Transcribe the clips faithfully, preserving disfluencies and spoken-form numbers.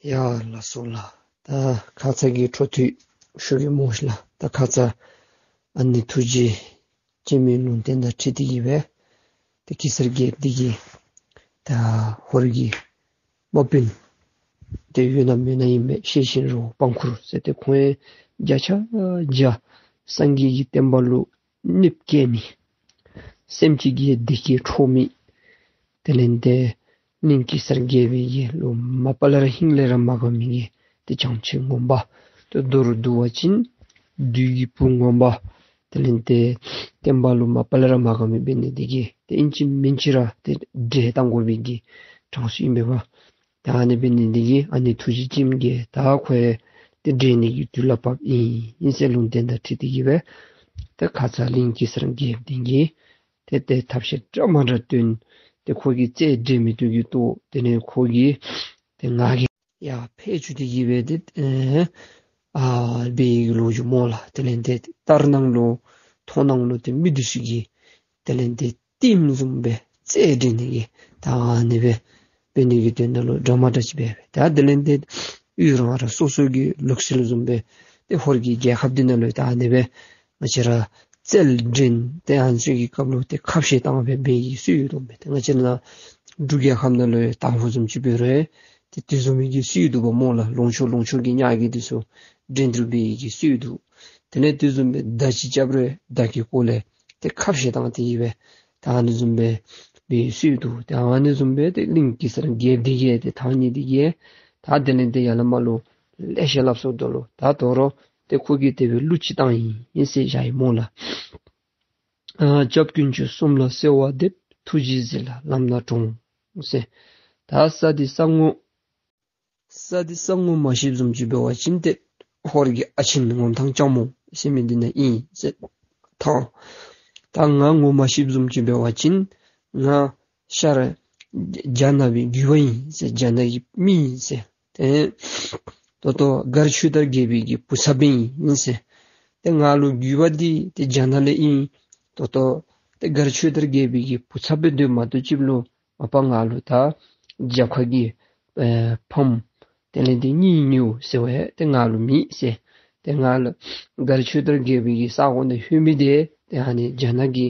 ཡ་ལགས་སོ་ལགས། ད་ཁ་ཙ་གི་འཕྲོ་མཐུད་ཞུ་གེ་སྨོ་ལགས། ད་ཁ་ཙ་ཨ་ནེ་ཐུགས་རྗེ་ཅན་མའི་ལུང་བསྟན་དང་འཁྲིལ་ཏེ་གི་སྦེ་ཏེ་གེ་སར་རྒྱལཔོ་འདི་གིས་ད་ཧོར་གྱི་དམག་དཔོན་ཏེ་ཡོད་ན་མེད་ན་ཨིན་མས། ཤེད་ཆེན་རི་བོ་པང་ཁུར་ཟེར་ཏེ་ཁོང་ཡང་བརྒྱ་ཆ་བརྒྱ་སངས་རྒྱས་ཀྱི་བསྟན་པ་ལུ་གནོདཔ་བཀལ་མི། སེམས་ཅན་གྱི་བདེ་སྐྱིད་འཕྲོག་མི། དེ་ལས་ཏེ་གླིང་གེ་སར་རྒྱལ་པོའི་གི་ལུ་མ་པ་ལས་ར་ཧིང་ལས་ར་མ་དགའ་མི་གི་ཏེ་བྱང་ཆེན་ངོ་མ་པ། ཏེ་མདོར་བསྡུ་བ་ཅིན་བདུད་ཀྱི་བུ་ངོ་མ་པ། དེ་ལས་ཏེ་བསྟན་པ་ལུ་མ་པ་ལས་ར་མ་དགའ་མི་འབད་ནི་འདི་གིས་ཏེ་ཨིན་ཅི་མིན་ཅི་ར་ཏེ་བསྒྲལ་བཏང་དགོ་པའི་གི་གྲངས་སུ་ཨིན་པས་པ། ད་ཨ་ནི་འབད་ནི་འདི་གིས་ཨ་ནེ་ཐུགས་རྗེ་ཅན་གྱིས་ད་ཁོ་ཡང་ཏེ་བསྒྲལ་ནི་གི་དུས་ལ་བབ་ཨིན་ཨིན་ཟེར་ལུང་བསྟན་དང་འཁྲིལ་ཏེ་གི་སྦེ་ཏེ་ཁ་ཙ་གླིང་གེ་སར་རྒྱལཔོ་འདི་གིས་ཏེ་ཏེ་ཐབས་ཤེས་འདྲ་མ་འདྲ་བཏོན། ཏེ་ཁོ་གི་རྩལ་འགྲན་མི་བཏུབ་ཀྱི་ཐོག་དེ་ལས་ཁོ་གིས་ཏེ་ང་གིས་ཡར་འཕེལ་བཅུག་སྟེ་གི་སྦེ་ཏེ་ཨ་འབད་བའི་ལོ་རྒྱུས་སྨོ་ལགས། དེ་ལས་ཏེ་ལྟར་སྣང་ལུ་མཐོང་སྣང་ལུ་ཏེ་མི་འདི་ཚུ་གིས་དེ་ལས་ཏེ་ལྟདམོ་བཟུམ་སྦེ་རྩལ་འགྲན་ནི་གི་ད་ཨ་ནི་སྦེ་འབད་ནི་གི་དོན་དག་ལུ་འདྲ་མ་འདྲ་ཅིག་སྦེ་ད་དེ་ལས་ཏེ་ཡུལ་རང་རང་སོ་སོ་གི་ལུགས་སྲོལ་བཟུམ་སྦེ་ཏེ་ཧོར་གྱི་རྒྱལ་ཁབ་འདི་ནང་ལུ་ད་ཨ་ནི་སྦེ་ང་བཅས་ར་རྩལ་འགྲན་ཏེ་ཨ་ནི་ཚུ་གི་སྐབས་ལུ་ཏེ་ཁ་བཤད་བཏང་སྦེ་འབད་བའི་སྲོལ་ཡོད་དོ་མས། ཏེ་ང་བཅས་ནཱ་འབྲུག་རྒྱལ་ཁབ་ནང་ལུ་ཡང་དང་ཕུ་བཟུམ་ཅིག་འབད་རུང་ཏེ་དེ་བཟུམ་མའི་གི་སྲོལ་འདུག་པ་སྨོ་ལགས། ལུང་ཕྱོགས་ལུང་ཕྱོགས་ཀྱི་ཉ་རྒོད་འདི་ཚུ་འགྲན་བསྡུར་འབད་བའི་གི་སྲོལ་འདུག། དེ་ལས་དེ་བཟུམ་སྦེ་མདའ་ཅིག་རྐྱབ་རུང་མདའ་གི་སྐོར་ལས་ཏེ་ཁ་བཤད་བཏང་སྟེ་གི་སྦེ་ད་ཨ་ནི་བཟུམ་སྦེ་འབད་བའི་སྲོལ་འདུག། ཏེ་ཨ་ནི་བཟུམ་སྦེ་ཏེ་གླིང་གེ་སར་རྒྱལཔོ་འདི་གིས་ཏེ་ཐང་རྙེད་འདི་གིས་ད་དེ་ལས་ཏེ་ཡར་ལས་མར་ལུ་ལེ་ཤ་སླབ་སོངམ་ད་ལུ་ད་དོ་རུང་ཏེ་ཁོ་གིས་དེ་སྦེ་གླུ་ཅིག་བཏང་ཡི་ཨིན་ཟེར་བཞག་ཡི་སྨོ་ལགས། ཨ་སྐྱབས་དཀོན་མཆོག་གསུམ་ལ་གསོལ་བ་འདེབས། ཐུགས་རྗེས་གཟིགས་ལ་ལམ་སྣ་དྲོངས་ཟེར། ད་ས་འདི་ས་ངོ་ས་འདི་ས་ངོ་མ་ཤེསཔ་བཟུམ་ཅིག་འབད་བ་ཅིན་ཏེ་ཧོར་གྱི་ཨ་ཆེན་ངོམ་ཐང་ལྕང་མོ་ཟེར་མི་འདི་ནང་ཨིན་ཟེར། ཐང་ད་ང་ངོ་མ་ཤེསཔ་བཟུམ་ཅིག་འབད་བ་ཅིན་ང་ཤར་རྒྱ་ནག་པའི་རྒྱུད་པ་ཨིན་ཟེར། རྒྱ་ནག་གི་མི་ཨིན་ཟེར། ཏེ་ད་ལྟོ་མགར་ཆོས་དར་རྒྱལ་པོའི་གི་བུ་ཚབ་ཨིན་ཟེར། ཏེ་ང་ལུ་རྒྱུད་པ་འདི་ཏེ་རྒྱ་ནག་ལས་ཨིན། ད་ལྟོ་ཏེ་མགར་ཆོས་དར་རྒྱལ་པོའི་གི་བུ་ཚབ་སྦེ་སྡོད་མ་གཏོགས་ཅིག་ལུ་མ་པ་ང་ལུ་ད་རྒྱབ་ཁ་གི་ཨེ་ཕམ་དེ་ལས་ཏེ་གཉེན་ཉེཝ་ཟེར་བ་ཡང་ཏེ་ང་ལུ་མེད་ཟེར། ཏེ་ང་ལུ་མགར་ཆོས་དར་རྒྱལ་པོའི་གི་ས་གོ་ནང་ལྷོད་མི་འདི་ཏེ་ཨ་ནི་རྒྱ་ནག་གི་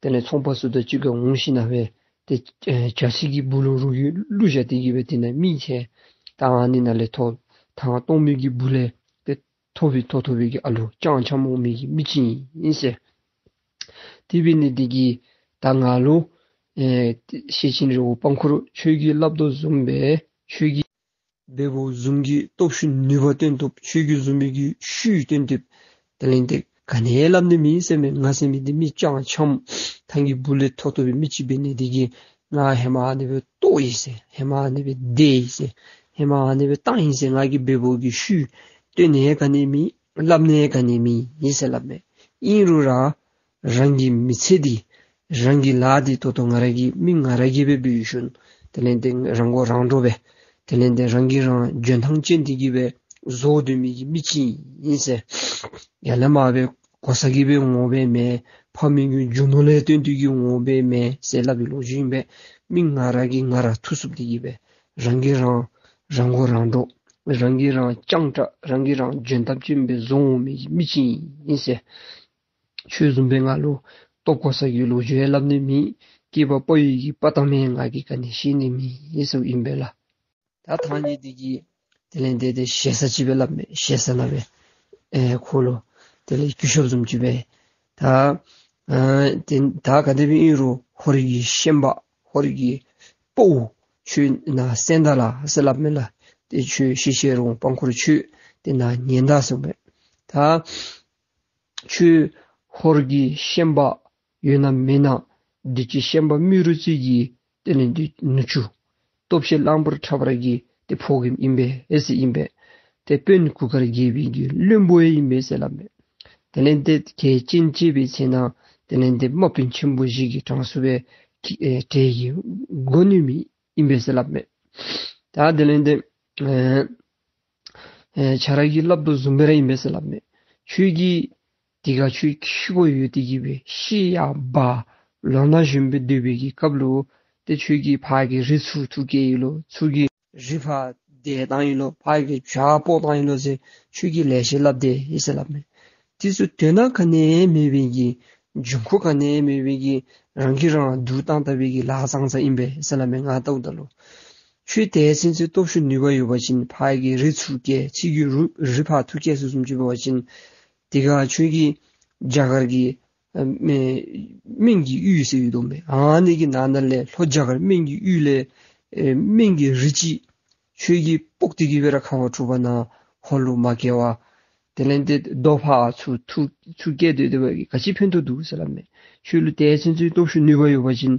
དེ་ལས་ཚོང་པ་ཚུ་དང་གཅིག་ཁར་འོང་ཞིན་ན་སྦེ་ཏེ་ཨེ་བྱ་སྲིད་ཀྱི་སྦུག་ལུ་རོགས་ཀྱིས་བླུགས་བཞག་སྟེ་གི་སྦེ་དེ་ནང་མི་ཆེ་ད་ཨ་ནི་ནང་ལས་ཐོབ་ཐང་སྟོང་མི་གི་སྦུག་ལས་ཏེ་ཐོབ་པའི་ཐོབ་ཐོབ་པའི་གི་ཨ་ལུ་སྤྱང་འཁྱམས་འོང་མི་གི་མི་ཅིག་ཨིན་ཟེར། དེ་འབད་ནི་འདི་གིས་ད་ང་ལུ་ཨེ་ཤེད་ཆེན་རི་བོ་པང་ཁུར་ཁྱོད་ཀྱིས་སླབ་དོ་བཟུམ་སྦེ་ཁྱོད་ཀྱི་འབདཝ་བཟུམ་གྱི་སྟོབས་ཤུགས་ནུས་པ་སྟོན་ཐུབ། ཁྱོད་ཀྱི་བཟུམ་མའི་གི་ཤུགས་སྟོན་ཐུབ། དེ་ལས་ཏེ་ག་ནི་ཡང་སླབ་ནི་མེད་ཟེར་མས། ང་ཟེར་མི་འདི་མི་སྤྱང་འཁྱམས་ཐང་གི་སྦུག་ལས་ཐོབ་ཐོབ་པའི་མི་ཅིག་འབད་ནི་འདི་གིས་ང་ཧེ་མ་ཨ་ནི་སྦེ་བཏོག་ཡི་ཟེར། ཧེ་མ་ཨ་ནི་སྦེ་བརྡུང་ཡི་ཟེར། ཧེ་མ་ཨ་ནི་སྦེ་བཏང་ཡི་ཟེར། ང་གིས་འབདཝ་གི་ཤུགས་སྟོན་ནི་ཡང་ག་ནི་མེད། སླབ་ནི་ཡང་ག་ནི་མེད་ཨིན་ཟེར་སླབ་མས། ཨིན་རུང་ར་རང་གི་མི་ཚེ་འདི་རང་གི་ལཱ་འདི་ད་ལྟོ་ང་ར་གི་མི་ང་ར་གིས་སྦེ་འབད་ཞིནམ་དེ་ལས་ཏེ་རང་མགོ་རང་འདྲོངས་སྦེ་དེ་ལས་ཏེ་རང་གིས་རང་འཇོན་ཐང་ཅན་འདི་གིས་སྦེ་བཟོ་སྡོད་མི་གི་མི་ཅིག་ཨིན་ཟེར། ཡར་ལས་མར་སྦེ་གོ་ས་གིས་སྦེ་འོང་སྦེ་མེན། ཕ་མེས་ཀྱི་རྒྱུ་ནོར་ལས་བརྟེན་ཏེ་གིས་འོང་སྦེ་མེན་ཟེར་སླབ་པའི་ལོ་རྒྱུས་ཨིན་པས། མི་ང་ར་གིས་ང་ར་ཐུགས་སུབ་སྟེ་གིས་སྦེ་རང་གིས་རང་རང་མགོ་རང་འདྲོངས། རང་གིས་རང་སྤྱང་དྲགས། རང་གིས་རང་འཇོན་ཐང་ཅན་སྦེ་བཟོ་འོང་མི་གི་མི་ཅིག་ཨིན་ཟེར། ཁྱོད་བཟུམ་སྦེ་ང་ལུ་སྟོབས་གོ་ས་གི་ལོ་རྒྱུས་ཡང་སླབ་ནི་མེད། སྐྱེས་པ་ཕོ་ཡི་གི་དཔའ་གཏམ་ཡང་ང་གིས་ག་ནི་ཤེས་ནི་མེད་ཟེརཝ་ཨིན་པས་ལགས། ད་ཐང་རྙེད་འདི་གིས་དེ་ལས་ཏེ་ཏེ་ཞེ་ས་ཅིག་སྦེ་སླབ་མས། ཞེ་ས་ནང་སྦེ་ཨེ་ཁོ་ལུ་དེ་ལས་གུས་ཞབས་བཟུམ་ཅིག་སྦེ། ད་ཨ་ཏེ་ད་ག་དེ་སྦེ་ཨིན་རུང་ཧོར་གྱི་ཤན་པ་ཧོར་གྱི་དཔའ་བོ་ཁྱོད་ནཱ་གསན་ད་ལགས་ཟེར་སླབ་མས་ལགས། ཏེ་ཁྱོད་ཤེད་ཆེན་རི་བོ་པང་ཁུར་ཁྱོད་ཏེ་ནཱ་ཉན་ད་ཟེར་མས། ད་ཁྱོད་ཧོར་གྱི་ཤན་པ་ཡོད་ན་མེད་ན་བདུད་ཀྱི་ཤན་པ་རྨེ་རུ་རྩེ་གི་དེ་ལས་ཏེ་ནུ་གཅུང་སྟོབས་ཆེན་གླང་པོ་ཁྲ་འབར་གྱི་ཏེ་ཕོ་རྒནམ་ཨིན་པས་ཟེར་ཨིན་པས། ཏེ་དཔོན་གུར་དཀར་རྒྱལ་པོའི་གི་བློན་པོ་ཡང་ཨིན་པས་ཟེར་སླབ་མས། དེ་ལས་ཏེ་གལ་ཅན་ཅིག་འབད་ཟེར་ན་དེ་ལས་ཏེ་དམག་དཔོན་ཆེན་པོ་ཞིག་གི་གྲངས་སུ་སྦེ་ཨེ་གྲལ་གྱི་འགོ་ནི་མི་ཨིན་པས་ཟེར་སླབ་མས། ད་དེ་ལས་ཏེ་ཨེ་ཨེ་ཁྱོད་ར་གིས་སླབ་དོ་བཟུམ་སྦེ་ར་ཨིན་པས་ཟེར་སླབ་མས། ཁྱོད་ཀྱིས་དེ་ཁར་ཁྱོད་ཁྱི་གུ་ཡོད་དེ་གིས་སྦེ་ཤི་ཡར་འབག་ལོག་ནཱ་བཞོན་སྦེ་སྡོད་པའི་གི་སྐབས་ལུ་ཏེ་ཁྱོད་ཀྱིས་ཕར་གྱི་རི་ཚུར་འཐུ་བསྐྱལ་ཡི་ལོ། ཚུར་གྱི་རི་ཕར་ དེད་བཏང་ཡི་ལོ། ཕར་གྱི་བྱག་སྤོ་བཏང་ཡི་ལོ་ཟེར་ཁྱོད་ཀྱིས་ལེ་ཤ་སླབ་དེས་ཟེར་སླབ་མས། དེ་ཚུ་དོན་དག་ག་ནི་མེད་པའི་གི་འབྱུང་ཁུངས་ག་ནི་མེད་པའི་གི་རང་གིས་རང་སྡུག་བཏང་བཏང་བའི་གི་ལཱ་ཙང་ཙ་ཨིན་པས་ཟེར་སླབ་མས། ང་ལྟཝ་ད་ལུ་ཁྱོད་དེ་ཚུན་ཚོད་སྟོབས་ཤུགས་ནུས་པ་ཡོད་པ་ཅིན་ཕར་གྱི་རི་ཚུར་བཀལ། ཚུར་གྱི་རུ་རི་ཕར་ཚུར་བཀལ་ཚུགས་བཟུམ་ཅིག་འབད་བ་ཅིན་དེ་ཁར་ཁྱོད་ཀྱི་རྒྱ་གར་གྱི་ཨ་མེ་སྨན་གྱི་གཡུས་ཟེར་ཡོད་དོ་མས། ཨ་ནི་གི་ནང་ན་ལས་ལྷོ་རྒྱ་གར་སྨན་གྱི་གཡུས་ལས་ཨེ་སྨན་གྱི་རི་ཅིག་ཁྱོད་ཀྱིས་སྤོག་སྟེ་གི་སྦེ་ར་ཁ་བ་ཕྱུག་པ་ནཱ་ཧོར་ལུ་མ་བཀལ་བར་དེ་ལས་ཏེ་རྡོ་ཕར་ཚུར་ཚུར་ཚུར་བཀལ་སྡོད་སྡོད་པ་གིས་ག་ཅི་ཕན་ཐོགས་འདུག་ཟེར་སླབ་མས། ཁྱོད་ལུ་དེ་ཚུན་ཚོད་སྟོབས་ཤུགས་ནུས་པ་ཡོད་པ་ཅིན་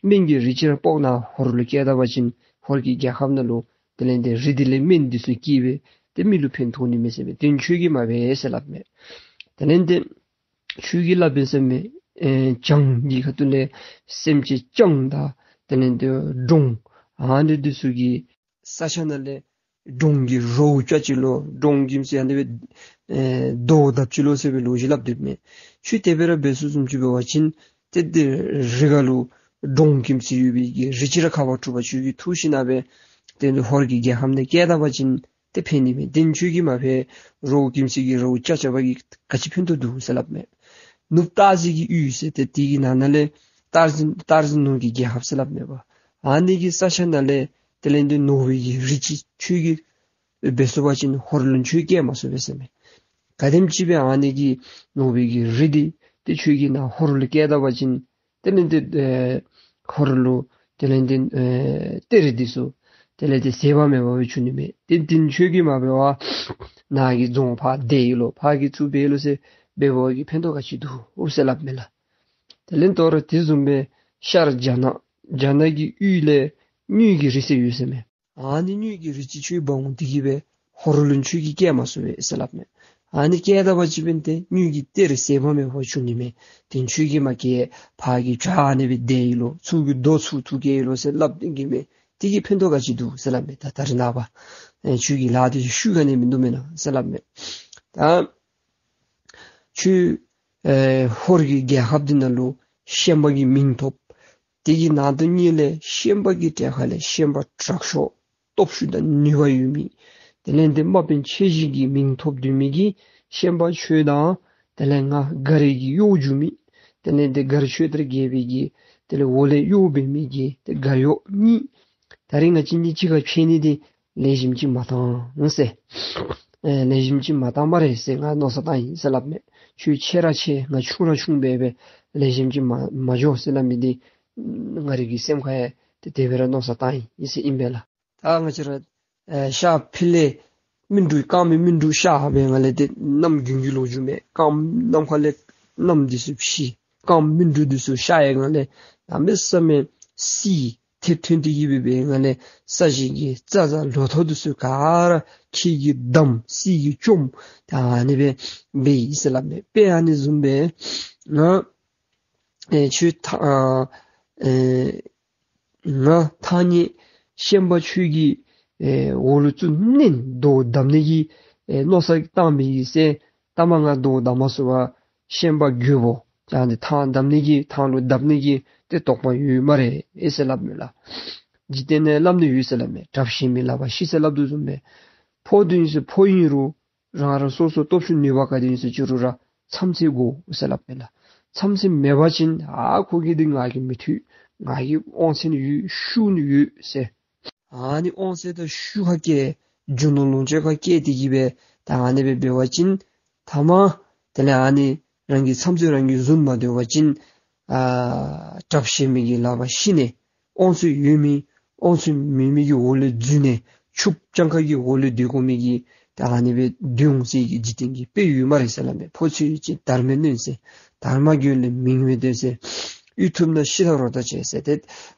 སྨན་གྱི་རི་ཅིག་ར་སྤོག་ནཱ་ཧོར་ལུ་བཀལ་ད་པ་ཅིན་ཧོར་གྱི་རྒྱལ་ཁབ་ནང་ལུ་དེ་ལས་ཏེ་རི་དེ་ལས་སྨན་འདི་ཚུ་སྐྱེས་སྦེ་ཏེ་མི་ལུ་ཕན་ཐོགས་ནི་མས་ཟེར་མས། དེ་ཁྱོད་ཀྱིས་མ་འབད་ཟེར་སླབ་མས། དེ་ལས་ཏེ་ཁྱོད་ཀྱིས་སླབ་པས་ཟེར་མས། ཨེ་བྱང་གི་ཁ་ཐུག་ལས་སེམས་ཅན་སྤྱང་དང་དེ་ལས་ཏེ་འབྲོང་ཨ་ནི་འདི་ཚུ་གི་ས་ཆ་ནང་ལས་འབྲོང་གི་རྭཝ་བཅག་ཅི་ལོ། འབྲོང་གིམ་སི་ཨ་ནི་སྦེ་ཨེ་རྡོ་བརྡབ་ཅི་ལོ་ཟེར་བའི་ལོ་རྒྱུས་སླབ་སྡོདཔ་མས། ཁྱོད་དེ་སྦེ་ར་འབད་ཚུགས་བཟུམ་ཅིག་འབད་བ་ཅིན་ཏེ་དེ་རི་ཁ་ལུ་འབྲོང་གིམ་སི་ཡོད་པའི་གི་རི་ཅིག་ར་ཁ་བ་ཕྱུག་པ་ཁྱོད་ཀྱིས་འཐུ་ཞིནམ་སྦེ་ཏེ་ཧོར་གྱི་རྒྱལ་ཁབ་ནང་བཀལ་ད་པ་ཅིན་ཏེ་ཕན་ནི་མས། དེ་ཁྱོད་ཀྱིས་མ་འབད། རྭཝ་གིམ་སི་གི་རྭཝ་བཅག་བཅག་པ་གིས་ག་ཅི་ཕན་ཐོགས་འདུག་ཟེར་སླབ་མས། ནུབ་སྟག་གཟིག་གི་གཡུས་ཟེར་ཏེ་དེ་གི་ནང་ན་ལས་སྟག་གཟིག་སྟག་གཟིག་ནོར་གྱི་རྒྱལ་ཁབ་ཟེར་སླབ་མས་པ། ཨ་ནི་གི་ས་ཆ་ནང་ལས་དེ་ལས་ཏེ་ནོར་བུ་གི་རི་ཅིག་ཁྱོད་ཀྱིས་འབད་ཚུགས་པ་ཅིན་ཧོར་ལུ་ཁྱོད་བཀལ་མ་ཚུགས་པས་ཟེར་མས། ག་དེམ་ཅིག་སྦེ་ཨ་ནི་གི་ནོར་བུ་གི་རི་འདི་ཏེ་ཁྱོད་ཀྱིས་ནཱ་ཧོར་ལུ་བཀལ་ད་པ་ཅིན་དེ་ལས་ཏེ་ཨེ་ཧོར་ལུ་དེ་ལས་ཏེ་ཨེ་གཏེར་འདི་ཚུ་དེ་ལས་ཏེ་ཟད་པ་མེད་པ་སྦེ་འབྱུང་ནི་མས། དེ་དེ་ཁྱོད་ཀྱིས་མ་འབད་བར་ནཱ་གི་རྫོང་ཕར་དེད་ཡི་ལོ། ཕར་གྱི་ཚུར་འབད་ཡི་ལོ་ཟེར་འབད་བ་གིས་ཕན་ཐོགས་ག་ཅི་འདུག་ཟེར་སླབ་མས་ལགས། དེ་ལས་དོ་རུང་དེ་བཟུམ་སྦེ་ཤར་རྒྱ་ནག་རྒྱ་ནག་གི་གཡུས་ལས་དངུལ་གྱི་རི་ཟེར་ཡོད་ཟེར་མས། ཨ་ནི་དངུལ་གྱི་རི་ཅིག་ཁྱོད་འབག་འོང་སྟེ་གི་སྦེ་ཧོར་ལུ་ཁྱོད་ཀྱིས་བཀལ་མ་ཚུགས་པས་ཟེར་སླབ་མས། ཨ་ནི་བཀལ་ད་པ་ཅིན་འབདན་ཏེ་དངུལ་གྱི་གཏེར་ཟད་པ་མེད་པ་འབྱུང་ནི་མས། དེ་ཁྱོད་ཀྱིས་མ་བཀལ། ཕར་གྱི་བྱག་ཨ་ནི་སྦེ་དེད་ཡི་ལོ། ཚུར་གྱི་རྡོ་ཚུར་ཚུར་བཀལ་ཡི་ལོ་ཟེར་སླབ་སྟེ་གི་མས། དེ་གིས་ཕན་ཐོགས་ག་ཅི་འདུག་ཟེར་སླབ་མས། ད་ད་རེས་ནངས་པ་ཨེ་ཁྱོད་ཀྱི་ལཱ་འདི་ཤུལ་ག་ནི་མིན་འདུག་མེན་ན་ཟེར་སླབ་མས། ད་ཁྱོད་ཨེ་ཧོར་གྱི་རྒྱལ་ཁབ་འདི་ནང་ལུ་ཤན་པ་གི་མིང་ཐོབ། དེ་གི་ནང་དོན་གཉིས་ལས་ཤན་པ་གི་གྲལ་ཁ་ལས་ཤན་པ་དྲག་ཤོས་སྟོབས་ཤུགས་དང་ནུས་པ་ཡོད་མི། དེ་ལས་ཏེ་དམག་དཔོན་ཆེ་ཞིག་གི་མིང་ཐོབ་སྡོད་མི་གི་ཤན་པ་ཁྱོད་དང་དེ་ལས་ང་མགར་གྱི་གཡོག་རྒྱུག་མི། དེ་ལས་ཏེ་མགར་ཆོས་དར་རྒྱལ་པོའི་གི་དེ་ལས་འོག་ལས་གཡོག་འབད་མི་གི་ཏེ་མགར་གཡོག་གཉིས། ད་རིས་ང་བཅས་གཉིས་གཅིག་ཁར་ཕྱད་ནི་འདི་ལེགས་ཤོམ་ཅིག་མ་བཏང་ཟེར། ཨེ་ལེགས་ཤོམ་ཅིག་མ་བཏང་སྨ་རེ་ཟེར་ང་མནོ་བསམ་བཏང་ཡི་ཟེར་སླབ་མས། ཁྱོད་ཆེ་ར་ཆེ་ང་ཆུང་ར་ཆུང་སྦེ་སྦེ་ལེགས་ཤོམ་ཅིག་མ་མ་འགྱོ་ཟེར་སླབ་མི་འདི་ང་རའི་གི་སེམས་ཁར་ཡང་ཏེ་དེ་སྦེ་ར་མནོ་བསམ་བཏང་ཡི་ཟེར་ཨིན་པས་ལགས། ད་ང་བཅས་ར་ཨེ་ཤར་ཕི་ལས་སྨིན་དྲུག་རྐང་མའི་སྨིན་དྲུག་ཤར་བའི་སྒང་ལས་ཏེ་གནམ་དགུན་གྱི་ལོ་རྒྱུས་མས། རྐང་ནམ་མཁའ་ལས་གནམ་འདི་ཚུ་ཕྱེ། རྐང་སྨིན་དྲུག་འདི་ཚུ་ཤར་བའི་སྒང་ལས་གནམ་མེད་ས་མེད་བསིལ་ཐེབས་ཐོན་ཏེ་གི་སྦེ་འབད་བའི་སྒང་ལས་ས་གཞི་གི་རྩྭ་ཟ་ལོ་ཐོག་འདི་ཚུ་ག་ར་ཁྱེགས་ཀྱིས་བསྡམས་བསིལ་གྱིས་བཅོམ། ད་ཨ་ནི་སྦེ་འབད་ཡི་ཟེར་སླབ་མས། དཔེ་ཨ་ནི་བཟུམ་སྦེ་ང་ཨེ་ཁྱོད་ད་ཨ་ཨེ་ང་ཐང་ཉེ་ཤན་པ་ཁྱོད་ཀྱི་ཨེ་འོག་ལུ་བཙུགས་མནན་རྡོ་བརྡབ་ནི་གི་ཨེ་མནོ་བསམ་བཏང་མི་གི་ཟེར། ད་མ་ང་རྡོ་བརྡབ་མ་ཚུགས་པར་ཤན་པ་རྒོད་པོ་ད་ཨ་ནི་ཐང་བརྡབ་ནི་གི་ཐང་ལུ་བརྡབ་ནི་གི་ཏེ་དོགས་པ་ཡོད་སྨ་རེ་ཨེ་ཟེར་སླབ་མས་ལགས། འཇིག་རྟེན་ནང་སླབ་ནི་ཡོད་ཟེར་སླབ་མས། དྲག་ཤེས་མེད་ལག་པ་ཤི་ཟེར་སླབ་དོ་བཟུམ་སྦེ་ཕོ་འདི་ཚུ་ཕོ་ཨིན་རུང་རང་རང་སོ་སོ་སྟོབས་ཤུགས་ནུས་པ་ག་དེ་ཨིན་ཟེར་ཅི་རུང་ར་མཚམས་ཚད་དགོ་ཟེར་སླབ་མས་ལགས། མཚམས་ཚད་མེད་པ་ཅིན་ཨ་ཁོ་གིས་འདི་ང་གིས་མི་ཐུབ། ང་གིས་དབང་ཚད་ནི་ཡོད་ཤུགས་ནི་ཡོད་ཟེར། ཨ་ནི་དབང་ཚད་དང་ཤུགས་ཁ་སྐད་རྒྱུ་ནོར་ལོངས་སྤྱོད་ཁ་སྐད་དེ་གིས་སྦེ་ད་ཨ་ནི་སྦེ་འབད་བ་ཅིན་ཐ་མ་དེ་ལས་ཨ་ནི་རང་གི་མཚམས་ཚད་རང་གིས་བཟུང་མ་སྡོད་པ་ཅིན་ཨ་དྲག་ཤེས་མི་གི་ལག་པར་ཤི་ནས་དབང་ཚད་ཡོད་མི་དབང་ཚད་མེད་མི་གི་འོག་ལས་འཛུལ་ནས་ཕྱུགཔ་སྤྱང་ཀ་གི་འོག་ལས་སྡོད་དགོ་མི་གི་ད་ཨ་ནི་སྦེ་སྡོད་འོང་ཟེར་གྱི་འཇིག་རྟེན་གྱི་དཔེ་ཡོད་སྨ་རེ་ཟེར་སླབ་མས། ཕོ་ཚོད་ཅིག་དར་མས་གནོན་ཟེར། དར་མ་རྒོད་ལས་མིང་མི་ཐོན་ཟེར། གཡུལ་ཐུབ་ན་ཤི་ཐབས་རོགས་ཐབས་བྱེད་ཟེར་ཏེ་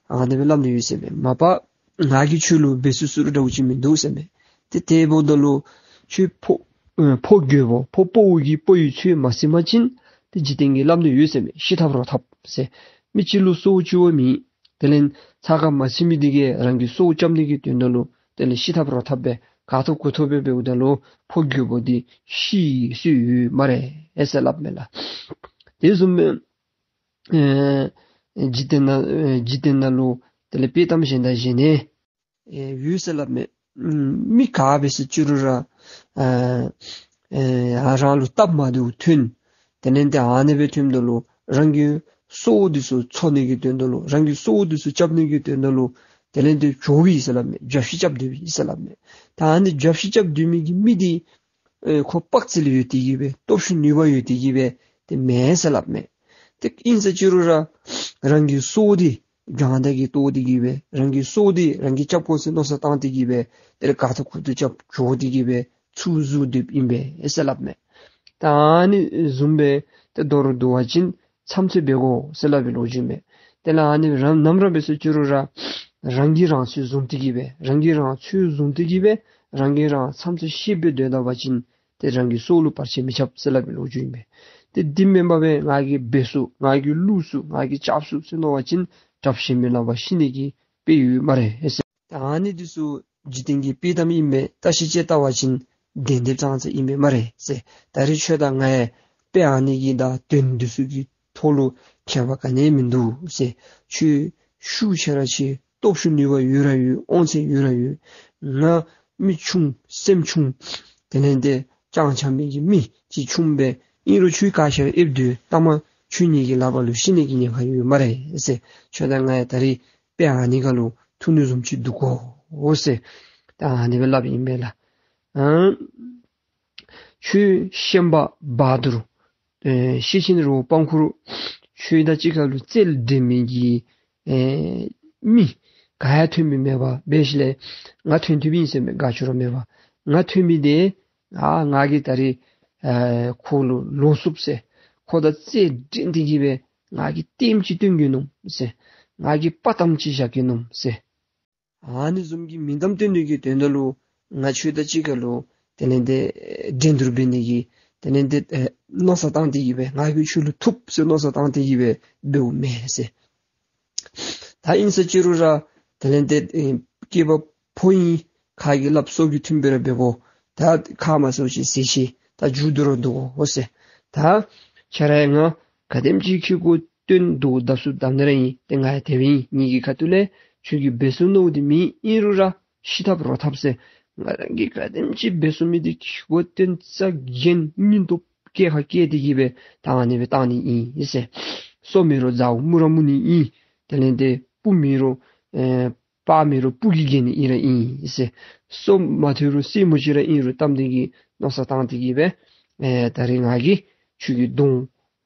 ཨ་ནི་སྦེ་སླབ་ནི་ཡོད་ཟེར་མས། མ་པ་ང་གིས་ཁྱོད་ལུ་འབད་ཚུགས་ཚུགས་ར་འདྲཝ་ཅིག་མིན་འདུག་ཟེར་མས། ཏེ་དེ་འབདཝ་ད་ལུ་ཁྱོད་ཕོ་ཨེ་ཕོ་རྒོད་པོ་ཕོ་དཔའ་བོ་གི་དཔའ་བོའི་ཚོད་མ་ཟིན་པ་ཅིན་ཏེ་འཇིག་རྟེན་གྱིས་སླབ་ནི་ཡོད་ཟེར་མས། ཤི་ཐབས་རོགས་ཐབས་ཟེར། མི་གཅིག་ལུ་སྲོག་གཅོད་མེད། དེ་ལས་ཚ་ཁ་མ་ཚིམ་མི་འདི་གིས་རང་གི་སྲོག་སྐྱབས་ནི་གི་དོན་དག་ལུ་དེ་ལས་ཤི་ཐབས་རོགས་ཐབས་སྦེ་ག་ཐོབ་གུ་ཐོབ་སྦེ་འབདཝ་ད་ལུ་ཕོ་རྒོད་པོ་འདི་ཤི་སྲོལ་ཡོད་སྨ་རེ་ཨེ་ཟེར་སླབ་མས་ལགས། དེ་བཟུམ་སྦེ་ཨེ་འཇིག་རྟེན་ནང་ཨེ་འཇིག་རྟེན་ནང་ལུ་དེ་ལས་དཔྱེ་གཏམ་གཞན་དང་གཞན་ནི་ཨེ་ཡོད་ཟེར་སླབ་མས། ཨམ་མི་ག་འབད་ཟེར་ཅི་རུང་ར་ཨ་ཨེ་རང་ལུ་སྟབས་མ་བདེཝ་ཐོན། དེ་ལས་ཏེ་ཨ་ནི་སྦེ་ཐོནམ་ད་ལུ་རང་གི་སྲོག་འདི་ཚུ་འཚོ་ནི་གི་དོན་དག་ལུ་རང་གི་སྲོག་འདི་ཚུ་སྐྱབ་ནི་གི་དོན་དག་ལུ་དེ་ལས་ཏེ་འགྱོཝ་ཨིན་ཟེར་སླབ་མས། རྒྱབ་བཤུད་རྐྱབ་སྡོདཔ་ཨིན་ཟེར་སླབ་མས། ད་ཨ་ནི་རྒྱབ་བཤུད་རྐྱབ་སྡོད་མི་གི་མི་འདི་ཨེ་ཁོ་དཔའ་རྩལ་ཡོད་དེ་གིས་སྦེ་སྟོབས་ཤུགས་ནུས་པ་ཡོད་དེ་གིས་སྦེ་ཏེ་མེན་ཟེར་སླབ་མས། ཏེ་ཨིན་ཟེར་ཅི་རུང་ར་རང་གི་སྲོག་འདི་རྒྱང་ཐག་གིས་གཏོར་ཏེ་གིས་སྦེ་རང་གི་སྲོག་འདི་རང་གིས་སྐྱབ་དགོ་ཟེར་མནོ་བསམ་བཏང་སྟེ་གིས་སྦེ་ཏེ་ར་ག་ཏེ་ཁུ་ཏེ་རྐྱབ་འགྱོ་སྟེ་གིས་སྦེ་ཚུར་ཟུར་སྡོདཔ་ཨིན་པས་ཟེར་སླབ་མས། ད་ཨ་ནི་བཟུམ་སྦེ་ཏེ་མདོར་བསྡུ་བ་ཅིན་མཚམས་ཚོད་འབད་དགོ་ཟེར་སླབ་པའི་ལོ་རྒྱུས་མས། དེ་ལས་ཨ་ནི་རང་ནམ་ར་འབད་ཟེར་ཅི་རུང་ར་རང་གིས་རང་ཚོད་བཟུང་སྟེ་གིས་སྦེ་རང་གིས་རང་ཚོད་བཟུང་སྟེ་གིས་སྦེ་རང་གིས་རང་མཚམས་ཚོད་ཤེས་སྦེ་སྡོད་ད་པ་ཅིན་ཏེ་རང་གི་སྲོག་ལུ་བར་ཆད་མི་རྐྱབ་ཟེར་སླབ་པའི་ལོ་རྒྱུས་ཨིན་པས། ཏེ་འདི་མེན་པར་སྦེ་ང་གིས་འབད་ཚུགས་ང་གིས་བླུག་ཚུགས་ང་གིས་རྐྱབ་ཚུགས་ཟེར་མནོ་བ་ཅིན་དྲགཔ་ཞིག་མི་ལང་པར་ཤི་ནི་གི་དཔེ་ཡོད་སྨ་རེ་ཟེར། ད་ཨ་ནི་འདི་ཚུ་འཇིག་རྟེན་གྱི་དཔྱེ་གཏམ་ཨིན་པས། བརྟག་ཞིབ་དཔྱད་བལྟ་བ་ཅིན་བདེན་བདེན་ཙང་ཙང་ཨིན་པས་སྨ་རེ་ཟེར། ད་རེས་ཁྱོད་དང་ང་ཡང་དཔེ་ཨ་ནི་གི་དང་དོན་འདི་ཚུ་གི་ཐོག་ལུ་ཁྱད་པར་ག་ནི་མིན་འདུག་ཟེར། ཁྱོད་ཤུགས་ཆེ་ར་ཆེ་སྟོབས་ཤུགས་ནུས་པ་ཡོད་ར་ཡོད་དབང་ཚད་ཡོད་ར་ཡོད། ང་མི་ཆུང་སེམས་ཆུང་དེ་ལས་ཏེ་སྤྱང་འཁྱམས་མི་གི་མི་ཅིག་ཆུང་པས། ཨིན་རུང་ཁྱོད་ག་ཤར་ཨེབ་སྡོད་ལྟ་མ་ཁྱོད་ངེ་གི་ལག་པ་ལུ་ཤི་ནི་གི་ཉེན་ཁ་ཡོད་སྨ་རེ་ཟེར། ཁྱོད་དང་ང་ཡང་ད་རེས་དཔེ་ཨ་ནི་ཁ་ལུ་ཐུག་ནི་བཟུམ་ཅིག་འདུག་གོ་ཟེར། ད་ཨ་ནི་སྦེ་སླབ་ཨིན་པས་ལགས། ཨ་ཁྱོད་ཤན་པ་བ་དུར་ཨེ་ཤེད་ཆེན་རི་བོ་པང་འཁུར་ཁྱོད་དང་གཅིག་ཁར་ལུ་རྩལ་འགྲན་མི་གི་ཨེ་མི་ག་ཡང་ཐོན་མི་མེད་པར་འབད་ཞིནམ་ལས་ང་ཐོན་ཐོནམ་ཨིན་ཟེར་མས། དགའ་ཚོར་ར་མེད་པར་ང་ཐོན་མི་འདི་ཨ་ང་གིས་ད་རེས་ཨེ་ཁོ་ལུ་ལོག་ཚུགས་ཟེར། ཁོ་དང་རྩལ་འགྲན་ཏེ་གིས་སྦེ་ང་གིས་ལྟདམོ་ཅིག་སྟོན་གེ་མནོཝ་ཟེར། ང་གིས་དཔའ་གཏམ་ཅིག་བཞག་གེ་མནོཝ་ཟེར། ཨ་ནི་བཟུམ་གྱི་མིང་གཏམ་སྟོན་ནི་གི་དོན་དག་ལུ་ང་ཁྱོད་དང་གཅིག་ཁར་ལུ་དེ་ལས་ཏེ་འགྲན་བསྡུར་འབད་ནི་གི་དེ་ལས་ཏེ་ཨེ་མནོ་བསམ་བཏང་སྟེ་གིས་སྦེ་ང་གིས་ཁྱོད་ལུ་ཐུབ་ཟེར་མནོ་བསམ་བཏང་སྟེ་གིས་སྦེ་འབདཝ་མེན་ཟེར། ད་ཨིན་ཟེར་ཅི་རུང་ར་དེ་ལས་ཏེ་ཨེ་སྐྱེས་པ་ཕོ་ཨིན། ཁ་གིས་སླབ་སྲོག་གིས་མཐུན་པའི་ར་འབད་དགོ། ད་ཁ་མ་སོ་ཅིག་ཟེར་ཅི་ད་མཇུག་བསྡུ་ར་འདུག་གོ་ཟེར། ད་ཁྱོད་ར་ཡང་ང་ག་དེམ་ཅིག་ཁྱོད་གུ་སྟོན་དུ་བརྡབ་ཚུགསཔ་བརྡབ་ནི་ར་ཨིན། ཏེ་ང་ཡང་དེ་སྦེ་ཨིན། ངེ་གི་ཁ་ཐུག་ལས་ཁྱོད་ཀྱིས་འབད་ཚུགས་མནོ་དེ་མེད། ཨིན་རུང་ར་ཤི་ཐབས་རོ་ཐབས་ཟེར། ང་རང་གིས་ག་དེམ་ཅིག་འབད་ཚུགས་མི་འདི་ཁྱོད་གུ་སྟོན་རྩ་འགེངས་སྙིང་སྟོབས་བསྐྱེད་ཁ་བསྐྱེད་དེ་གིས་སྦེ་ད་ཨ་ནི་སྦེ་བཏང་ནི་ཨིན་ཟེར། སོ་མེད་རུང་རྫ་བོ་རྨུ་ར་རྨུ་ནི་ཨིན། དེ་ལས་ཏེ་སྤུ་མེད་རུང་ཨེ་པགས་མེད་རུང་སྤུ་གིས་འགེངས་ནི་ཨིན་ར་ཨིན་ཟེར། སོ་མ་ཐོན་རུང་སེན་མོ་ཅིག་ར་ཨིན་རུང་བཏམ་སྟེ་གིས་མནོ་བསམ་བཏང་སྟེ་གིས་སྦེ་ཨེ་ད་རེས་ང་གིས་ཁྱོད་ཀྱི་གདོང་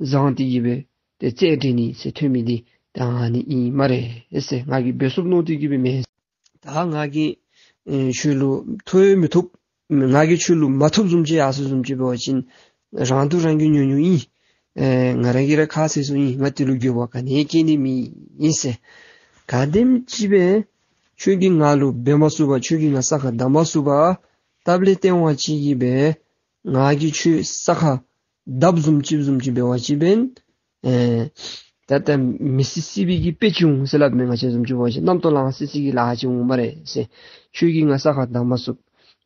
བཟང་སྟེ་གིས་སྦེ་ཏེ་རྩལ་འགྲན་ནི་ཟེར་ཐོན་མི་འདི་ད་ཨ་ནི་ཨིན་སྨ་རེ་ཟེར། ང་གིས་འབད་ཚུགསཔ་མནོ་སྟེ་གིས་སྦེ་མེན། ད་ང་གིས་ཨེ་ཁྱོད་ལུ་ཐུབ་མི་ཐུབ་ང་གིས་ཁྱོད་ལུ་མ་ཐུབ་བཟུམ་ཅིག་ཡར་སོ་བཟུམ་ཅིག་འབད་བ་ཅིན་རང་སྡུག་རང་གིས་ཉོ་ཉོཝ་ཨིན། ཨེ་ང་རང་གིས་ར་ཁ་བཟེད་སོང་ཨིན། ང་དེ་ལུ་འགྱོད་པ་ག་ནི་སྐྱེ་ནི་མེད་ཨིན་ཟེར། ག་དེམ་ཅིག་སྦེ་ཁྱོད་ཀྱིས་ང་ལུ་འབད་མ་ཚུགས་པར་ཁྱོད་ཀྱིས་ང་ས་ཁར་བརྡབ་མ་ཚུགས་པར་སྟབས་ལེགས་སྟེས་དབང་ཅིག་གིས་སྦེ་ང་གིས་ཁྱོད་ས་ཁར་བརྡབ་བཟུམ་ཅིག་བཟུམ་ཅིག་འབད་བ་ཅིན་འབདན་ཨེ་ད་ལྟ་མི་སྲིད་སྲིད་པའི་གི་དཔེ་ཅིག་འོང་ཟེར་སླབ་མས། ང་བཅས་བཟུམ་ཅིག་འབད་བ་ཅིན་རྣམ་རྟོག་ལངས་སི་སི་གི་ལཱ་ཅིག་འོང་སྨ་རེ་ཟེར། ཁྱོད་ཀྱིས་ང་ས་ཁར་བརྡབ་མ་ཚུགས།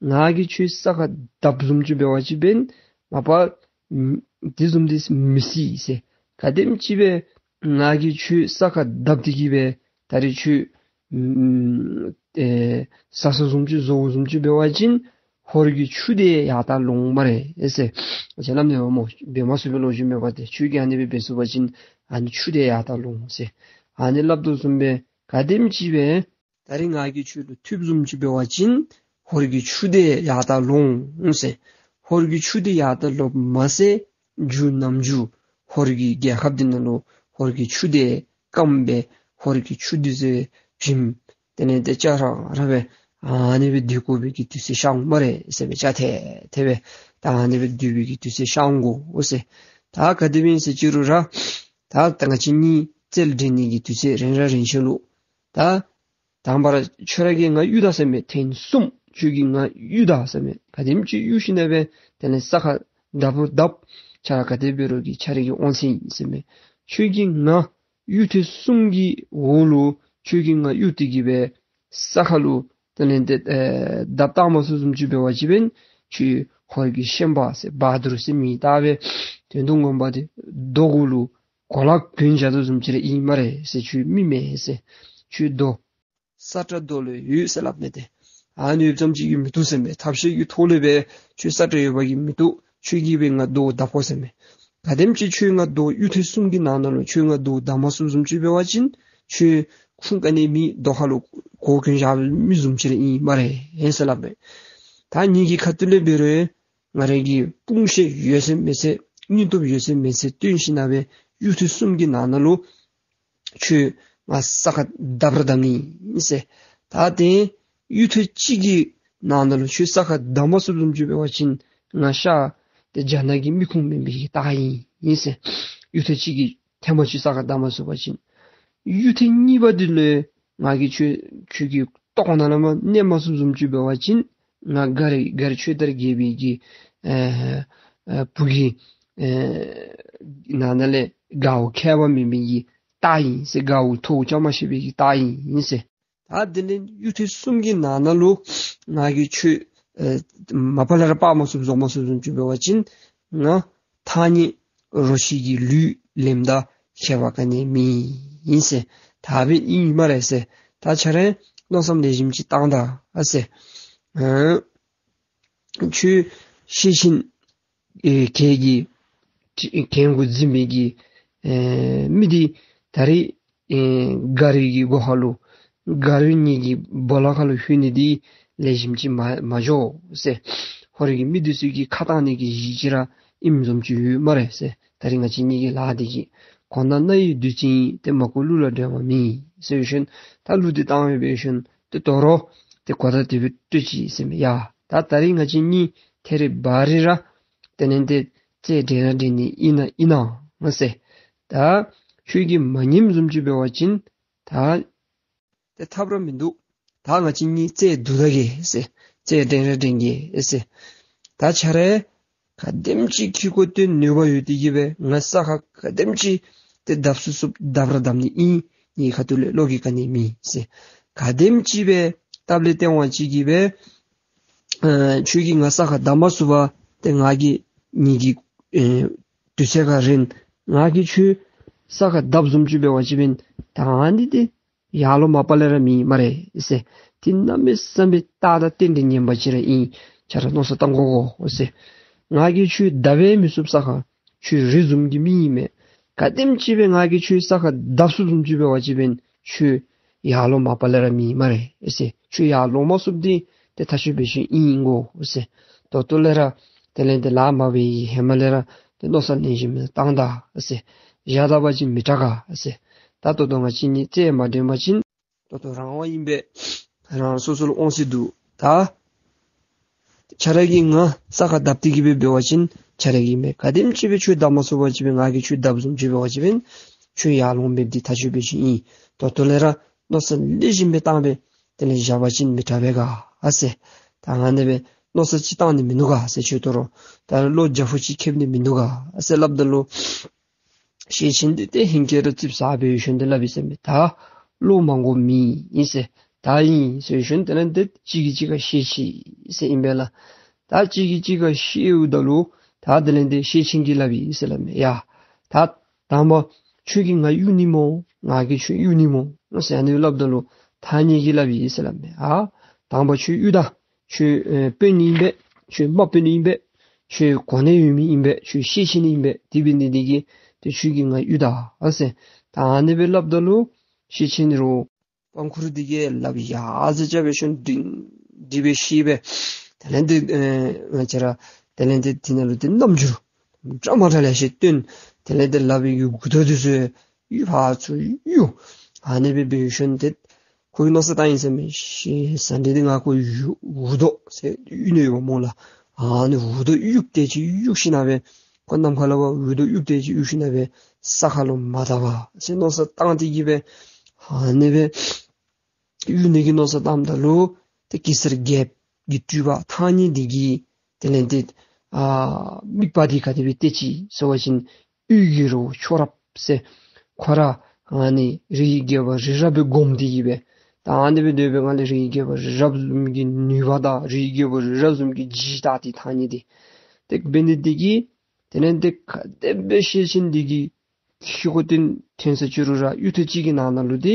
ང་གིས་ཁྱོད་ས་ཁར་བརྡབ་བཟུམ་ཅིག་འབད་བ་ཅིན་འབདན་མ་པ་དེ་བཟུམ་འདི་མི་སྲིད་ཟེར། ག་དེམ་ཅིག་སྦེ་ང་གིས་ཁྱོད་ས་ཁར་བརྡབ་སྟེ་གིས་སྦེ་ད་རེས་ཁྱོད་ཨེ་ཟ་ས་བཟུམ་ཅིག་བཟོ་བཟུམ་ཅིག་འབད་བ་ཅིན་ཧོར་གྱི་ཆུ་དེ་ཡར་ལྟ་ལོང་སྨ་རེ་ཟེར། ཁྱེད་རྣམས་ནི་སྨོ་འབད་མ་ཚུགས་པའི་ལོ་རྒྱུས་མེད་པ་དེ། ཁྱོད་ཀྱིས་ཨ་ནི་སྦེ་འབད་ཚུགས་པ་ཅིན་ཨ་ནི་ཆུ་དེ་ཡར་ལྟ་ལོང་ཟེར། ཨ་ནི་སླབ་དོ་བཟུམ་སྦེ་ག་དེམ་ཅིག་སྦེ་ད་རེས་ང་གིས་ཁྱོད་ལུ་ཐུབ་བཟུམ་ཅིག་འབད་བ་ཅིན་ཧོར་གྱི་ཆུ་དེ་ཡར་ལྟ་ལོང་ཟེར། ཧོར་གྱི་ཆུ་དེ་ཡར་ལྟ་ལོངམ་མ་ཚད་མཇུག་ནམ་མཇུག་ཧོར་གྱི་རྒྱལ་ཁབ་འདི་ནང་ལུ་ཧོར་གྱི་ཆུ་དེ་སྐམ་སྦེ་ཧོར་གྱི་ཆུ་དེ་ཚུ་བྱིམ། དེ་ལས་ཏེ་ཆ་ར་ར་སྦེ་ཨ་ནི་སྦེ་སྡོད་དགོ་པའི་གི་དུས་ཚོད་ཤར་འོང་སྨ་རེ་ཟེར་སྦེ་ཆ་ཐད་ཐད་སྦེ་ད་ཨ་ནི་སྦེ་སྡོད་པའི་གི་དུས་ཚོད་ཤར་འོང་དགོ་ཟེར། ད་ག་དེ་སྦེ་ཨིན་ཟེར་ཅི་རུང་ར་ད་ད་ང་བཅས་གཉིས་རྩལ་འགྲན་ནི་གི་དུས་ཚོད་རན་ར་རན་ཆི་ལོ། ད་དང་པ་ར་ཁྱོད་ར་གིས་ང་གཡུག་ད་ཟེར་མས། ཐེངས་གསུམ་ཁྱོད་ཀྱིས་ང་གཡུག་ད་ཟེར་མས། ག་དེམ་ཅིག་གཡུག་ཞིནམ་ལས་འབདན་དེ་ལས་ས་ཁར་བརྡབ་རུང་བརྡབ། ཁྱོད་ར་ག་དེ་འབད་རུང་གི་ཁྱོད་ར་གི་དབང་ཚད་ཨིན་ཟེར་མས། ཁྱོད་ཀྱིས་ང་གཡུག་ཐེངས་གསུམ་གྱི་འོག་ལུ་ཁྱོད་ཀྱིས་ང་གཡུག་སྟེ་གིས་སྦེ་ས་ཁ་ལུ་དེ་ལས་ཏེ་ཨེ་བརྡབ་བཏང་མ་ཚུགས་བཟུམ་ཅིག་འབད་བ་ཅིན་འབདན་ཁྱོད་ཧོར་གྱི་ཤན་པ་ཟེར་བ་དུར་ཟེར་མི་ད་སྦེ་དོན་དུ་ངོ་མ་འདི་རྡོ་གུ་ལུ་གོ་ལ་གྱོན་བཞག་དོ་བཟུམ་ཅིག་ར་ཨིན་སྨ་རེ་ཟེར། ཁྱོད་མི་མེན་ཟེར། ཁྱོད་རྡོ་ས་ཁྲ་རྡོ་ལུ་ཡོད་ཟེར་སླབ་མས་ཏེ། ཨ་ནི་ཡོདཔ་ཙམ་ཅིག་གིས་མི་བཏུབ་ཟེར་མས། ཐབས་ཤེས་ཀྱི་ཐོག་ལས་སྦེ་ཁྱོད་ས་སྟོང་ཡོད་པ་གིས་མི་བཏུབ། ཁྱོད་ཀྱིས་སྦེ་ང་རྡོ་བརྡབ་དགོ་ཟེར་མས། ག་དེམ་ཅིག་ཁྱོད་ང་རྡོ་གཡུས་ཐོག་གསུམ་གྱི་ནང་ན་ལུ་ཁྱོད་ང་རྡོ་བརྡབ་མ་ཚུགསཔ་བཟུམ་ཅིག་འབད་བ་ཅིན་ཁྱོད་ཁུངས་ག་ནི་མེད། རྡོ་ཁ་ལུ་གོ་གྱོན་བཞག་མི་བཟུམ་ཅིག་ར་ཨིན་སྨ་རེ་ཟེར་སླབ་མས། ད་ངེ་གི་ཁ་ཐུག་ལས་འབད་རུང་ང་རའི་གི་དཔུང་ཤེད་ཡོད་ཚད་མེད་ཚད་སྙིང་སྟོབས་ཡོད་ཚད་མེད་ཚད་བཏོན་ཞིནམ་ལས་གཡུས་ཐོག་གསུམ་གྱི་ནང་ན་ལུ་ཁྱོད་ང་ས་ཁར་བརྡབ་ར་བརྡབ་ནི་ཨིན་ཟེར། ད་དེ་གཡུས་ཐོག་གཅིག་གི་ནང་ན་ལུ་ཁྱོད་ས་ཁར་བརྡབ་མ་ཚུགསཔ་བཟུམ་ཅིག་འབད་བ་ཅིན་ང་ཤ་དེ་རྒྱ་ནག་གི་མི་ཁུངས་མེད་པའི་རྟགས་ཨིན་ཟེར། གཡུས་ཐོག་གཅིག་གི་ཐེངས་མ་གཅིག་ས་ཁར་བརྡབ་མ་ཚུགས་པ་ཅིན། གཡུས་ཐོག་གཉིས་པ་འདི་ལུ་ང་གིས་ཁྱོད་ཁྱོད་ཀྱི་ལྟག་ཀོ་ནང་ལུ་མ་གནོད་མ་ཚུགསཔ་བཟུམ་ཅིག་འབད་བ་ཅིན། ང་མགར་མགར་ཆོས་དར་རྒྱལ་པོའི་གི་ཨེ་ཨེ་བུ་གི་ཨེ་ནང་ན་ལས་མགརཝ་མཁས་པ་མེན་པའི་གི་རྟགས་ཨིན་ཟེར། མགརཝ་ཐོཝ་རྐྱབ་མ་ཤེས་པའི་གི་རྟགས་ཨིན་ཟེར། ད་དེ་ལས་གཡུས་ཐོག་གསུམ་གྱི་ནང་ན་ལུ་ང་གིས་ཁྱོད་ཨེ་མ་པ་ལས་ར་སྤར་མ་ཚུགས་བཟོ་མ་ཚུགསཔ་བཟུམ་ཅིག་འབད་བ་ཅིན། ང་ཐང་རྙེད་རོ་ཁྱི་གི་ལུས་ལེནམ་ད་ཁྱད་པར་ག་ནི་མེད་ཨིན་ཟེར། ད་འབདཝ་ཨིན་སྨ་རེ་ཟེར། ད་ཁྱོད་ར་མནོ་བསམ་ལེགས་ཤོམ་ཅིག་བཏང་ད་ཨ་ཟེར། ཨ་ཁྱོད་ཤེད་ཆེན་ཨེ་གྱལ་གྱི་གྱལ་མགོ་འཛིན་པའི་གི་ཨེ་མི་འདི་ད་རིས་ཨེ་མགར་གྱི་སྒོ་ཁ་ལུ་མགར་ངེ་གི་སྦོ་ལོགས་ཁ་ལུ་ལྷོད་ནི་འདི་ལེགས་ཤོམ་ཅིག་མ་མ་འགྱོ་ཟེར། ཧོར་གྱི་མི་འདི་ཚུ་གིས་ཁ་བཏང་ནི་གི་གཞི་ཅིག་ར་ཨིནམ་བཟུམ་ཅིག་ཡོད་སྨ་རེ་ཟེར། ད་རིས་ང་བཅས་གཉིས་ཀྱི་ལཱ་འདི་གིས་གོ་ན་རྣ་ཡི་བདུད་རྩི་ཨིན། ཏེ་མ་གོ་གླུ་ལ་འགྲན་པ་མེད་ཟེར་ཞིནམ་ད་གླུ་འདི་བཏང་སྦེ་འབད་ཞིནམ་ཏེ་དོ་རུང་ཏེ་གོ་བརྡ་དེ་སྦེ་སྤྲོད་ཅི་ཟེར་མས། ཡ་ད་ད་རིས་ང་བཅས་གཉིས་ཐད་རི་བ་རི་ར་དེ་ལས་ཏེ་རྩོད་འགྲན་ར་འགྲན་ནི་ཨིན་ན་ཨིན་ན་ཟེར། ད་ཁྱོད་ཀྱིས་མ་ཉནམ་བཟུམ་ཅིག་འབད་བ་ཅིན་ད་ཏེ་ཐབས་ར་མིན་འདུག། ད་ང་བཅས་གཉིས་རྩོད་བསྡུ་ད་གེ་ཟེར། རྩོད་འགྲན་ར་འགྲན་གེ་ཟེར། ད་ཁྱོད་ར་ག་དེམ་ཅིག་ཁྱོད་ཁོ་ཏེ་ནུས་པ་ཡོད་དེ་གིས་སྦེ་ང་ས་ཁར་ག་དེམ་ཅིག་ཏེ་བརྡབ་ཚུགས་ཚུགསཔ་བརྡབ་ར་བརྡབ་ནི་ཨིན། ངེའི་ཁ་ཐུག་ལས་བློ་གི་ག་ནི་མེད་ཟེར། ག་དེམ་ཅིག་སྦེ་སྟབས་ལེགས་སྟེས་དབང་ཅིག་གིས་སྦེ་ཨ་ཁྱོད་ཀྱིས་ང་ས་ཁར་བརྡབ་མ་ཚུགས་པར་ཏེ་ང་གིས་ངེ་གི་ཨེ་དུས་ཚོད་ཁར་རན། ང་གིས་ཁྱོད་ས་ཁར་བརྡབ་བཟུམ་ཅིག་འབད་བ་ཅིན་ད་ཨ་ནི་འདི་ཡར་ལོང་མ་པ་ལས་ར་མེད་སྨ་རེ་ཟེར། ཏེ་གནམ་མེད་ས་མེད་རྟགས་དང་རྟེན་འབྲེལ་ངན་པ་ཅིག་ར་ཨིན། ཁྱོད་ར་མནོ་བསམ་བཏང་དགོ་གོ་ཟེར། ང་གིས་ཁྱོད་བརྡབ་སྦེ་མི་ཚུགས་ས་ཁར་ཁྱོད་རི་བཟུམ་གྱི་མི་ཨིན་མས། ག་དེམ་ཅིག་སྦེ་ང་གིས་ཁྱོད་ས་ཁར་བརྡབ་ཚུགསཔ་བཟུམ་ཅིག་འབད་བ་ཅིན་ཁྱོད་ཡར་ལོང་མ་པ་ལས་ར་མེད་སྨ་རེ་ཟེར། ཁྱོད་ཡར་ལོང་མ་ཚུགསཔ་འདི་ཏེ་ཐག་ཆོད་པའི་ཤུལ་ཨིན་གོ་ཟེར། ད་ལྟོ་ལས་ར་དེ་ལས་ཏེ་ལཱ་མ་འབད་ཧེ་མ་ལས་ར་ཏེ་མནོ་བསམ་ལེགས་ཤོམ་བཏང་ད་ཟེར། བཞག་ད་པ་ཅིན་མི་དྲག་ག་ཟེར། ད་ད་ལྟོ་ང་བཅས་གཉིས་རྩོད་མ་འགྲན་པ་ཅིན་ད་ལྟོ་རང་དབང་ཨིན་པས། རང་སོ་སོ་ལུ་དབང་ཚད་འདུག། ད་ཁྱོད་ར་གིས་ང་ས་ཁར་བརྡབ་སྟེ་གིས་སྦེ་འབད་བ་ཅིན་ཁྱོད་ར་གིས་མེན། ག་དེམ་ཅིག་སྦེ་ཁྱོད་བརྡབ་མ་ཚུགས་པ་ཅིན་སྦེ་ང་གིས་ཁྱོད་བརྡབ་བཟུམ་ཅིག་འབད་བ་ཅིན་ཁྱོད་ཡར་ལོང་མེདཔ་འདི་ཐག་ཆོད་པའི་ཤུལ་ཨིན། ད་ལྟོ་ལས་ར་མནོ་བསམ་ལེགས་ཤོམ་སྦེ་བཏང་སྦེ་དེ་ལས་བཞག་པ་ཅིན་མི་དྲག་པས་ག་ཨ་ཟེར། ད་ཨ་ནི་སྦེ་མནོ་བསམ་ཅིག་བཏང་ནི་མིན་འདུག་ག་ཟེར། ཁྱོད་ད་རུང་ད་བློ་རྒྱ་བོ་ཅིག་ཁེབས་ནི་མིན་འདུག་ག་ཨ་ཟེར་སླབ་ད་ལུ་ཤེད་ཆེན་འདི་ཏེ་ཧིང་སྐལ་ར་ཙིགཔ་ཟ་སྦེ་ཡོད་ཞིནམ་ཏེ་སླབ་ཡི་ཟེར་མས། ད་བློ་མང་པོ་མེད་ཨིན་ཟེར། ད་ཨིན་ཟེར་ཞིནམ་དེ་ལས་ཏེ་གཅིག་གིས་གཅིག་ཁར་བཤད་ཅི་ཟེར་ཨིན་པས་ལགས། ད་གཅིག་གིས་གཅིག་ཁར་བཤད་འོང་ད་ལུ་ད་དེ་ལས་ཏེ་ཤེད་ཆེན་གྱིས་སླབ་ཡི་ཟེར་སླབ་མས། ཡ་ད་དང་པ་ཁྱོད་ཀྱིས་ང་གཡུག་ནི་སྨོ། ང་གིས་ཁྱོད་གཡུག་ནི་སྨོ་ཟེར་ཨ་ནི་སླབ་ད་ལུ་ཐང་རྙེད་ཀྱིས་སླབ་ཡི་ཟེར་སླབ་མས། ཨ་དང་པ་ཁྱོད་གཡུག་ད། ཁྱོད་ཨེ་དཔོན་ཨིན་པས། ཁྱོད་དམག་དཔོན་ཨིན་པས། ཁྱོད་གོ་གནས་ཡོད་མི་ཨིན་པས། ཁྱོད་ཤེད་ཆེན་ཨིན་པས། དེ་འབད་ནི་འདི་གིས་ཏེ་ཁྱོད་ཀྱིས་ང་གཡུག་ད་ཨ་ཟེར། ད་ཨ་ནི་སྦེ་སླབ་ད་ལུ་ཤེད་ཆེན་རོགས་པང་ཁུར་འདི་གིས་ལགཔ་ཡར་ཟེར་རྐྱབ་སྦེ་ཞིནམ་འདི་འདི་སྦེ་ཤེད་སྦེ་དེ་ལས་ཏེ་ཨེ་ང་བཅས་ར་དེ་ལས་ཏེ་དེ་ནང་ལུ་ཏེ་རྣམ་འགྱུར་འདྲ་མ་འདྲཝ་ལེ་ཤ་སྟོན། དེ་ལས་ཏེ་ལག་པའི་གི་མགུ་ཏོ་འདི་ཚུ་གཡུག་ཕར་ཚུར་གཡུག། ཨ་ནི་སྦེ་འབད་ཞིནམ་ཏེ་ཁོ་གིས་མནོ་བསམ་བཏང་ཡི་ཟེར་མས། ཤི་ཟ་འདི་འདི་ང་ཁོ་གཡུག་འུར་རྡོ་ཟེར་གཡུག་ནི་ཡོདཔ་སྨོ་ལགས། ཨ་ནི་འུར་རྡོ་གཡུག་དེ་ཅིག་གཡུག་ཞིནམ་སྦེ་ཁོ་ནམ་མཁའ་ལུ་འུར་རྡོ་གཡུག་དེ་ཅིག་གཡུག་ཞིནམ་སྦེ་ས་ཁ་ལུ་མ་བརྡབ་པར་ཟེར་མནོ་བསམ་བཏང་སྟེ་གིས་སྦེ་ཨ་ནི་སྦེ་གཡུག་ནི་གི་མནོ་བསམ་བཏངམ་ད་ལུ་ཏེ་གེ་སར་རྒྱལཔོ་གི་སྤྲུལ་པ་ཐང་རྙེད་འདི་གིས་དེ་ལས་ཏེ་ཨ་དམིགས་པ་འདི་ག་དེ་སྦེ་གཏད་ཅི་ཟེར་བ་ཅིན་གཡུས་ཀྱི་རོགས་མཆོག་རབ་ཟེར་ཁོ་ར་ཨ་ནི་རིའི་རྒྱལ་པོ་རི་རབ་སྦེ་བསྒོམས་ཏེ་གིས་སྦེ་ད་ཨ་ནི་སྦེ་སྡོད་པའི་སྒང་ལས་རིའི་རྒྱལ་པོ་རི་རབ་བཟུམ་གྱི་ནུས་པ་དང་རིའི་རྒྱལ་པོ་རི་རབ་བཟུམ་གྱི་ལྗིད་དང་ཏེ་ཐང་རྙེད་འདི་ཏེ་འབད་ནི་འདི་གིས་དེ་ལས་ཏེ་ག་དེ་སྦེ་ཤེད་ཆེན་འདི་གིས་ཁྱོད་ཁོ་ཏེ་ཐོན་ས་ཅི་རུང་ར་གཡུས་ཐོག་གཅིག་གི་ནང་ན་ལུ་ཏེ་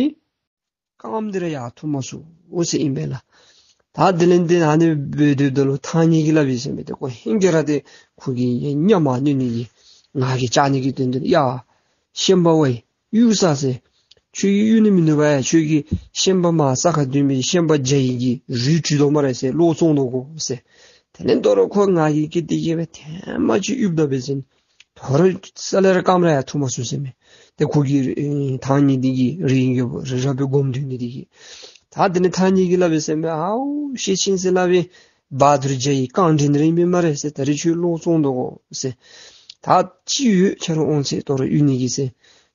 རྐངམ་འདི་ར་ཡར་འཐུ་མ་ཚུགས་ཟེར་ཨིན་པས་ལགས། ད་ ད་དེ་ལས་ཏེ་ཨ་ནི་སྦེ་སྡོདཔ་ད་ལུ་ཐང་རྙེད་ཀྱིས་སླབ་ཡི་ཟེར་མས། ཏེ་ཁོ་ཧིང་གིས་ར་ཏེ་ཁོ་གི་ཉ་མ་གནོད་ནི་གི་ང་རྒྱལ་བཅག་ནི་གི་དོན་དུ་ཡ་ཤན་པ་ཝའི་གཡུག་ས་ཟེར། ཁྱོད་ཀྱིས་གཡུག་ནི་མིན་འདུག་པ། ཁྱོད་ཀྱིས་ཤན་པ་མར་ས་ཁར་སྡོད་མི་ཤན་པ་བྱ་ཡི་གི་རུས་བཀྲུ་དོ་སྨ་རེ་ཟེར། གློ་བཙོང་དོ་གོ་ཟེར། དེ་ལས་དོ་རུང་ཁོ་ང་རྒྱལ་སྐྱེས་ཏེ་གིས་སྦེ་ཐེངས་མ་ཅིག་གཡུགཔ་ད་འབད་བ་ཅིན་དོ་རུང་རྩ་ལས་ར་རྐངམ་ར་ཡང་འཐུ་མ་ཚུགས་ཟེར་མས། ཏེ་ཁོ་གི་ཨེ་ཐང་རྙེད་འདི་གིས་རིའི་རྒྱལ་པོ་རི་རབ་སྦེ་བསྒོམ་སྡོད་ནི་འདི་གིས། ད་དེ་ལས་ཐང་རྙེད་ཀྱིས་སླབ་ཡི་ཟེར་མས། ཨའུ་ཤེད་ཆེན་ཟེར་སླབ་པའི་བ་དུར་བྱ་ཡི་རྐང་འདྲེན་རིང་མེན་སྨ་རེ་ཟེར། ད་རིས་ཁྱོད་གློ་བཙོང་དོ་གོ་ཟེར། ད་ཅི་ཡོད་ཁྱོད་ར་འོང་ཟེར། དོ་རུང་གཡུག་ནི་གི་ཟེར།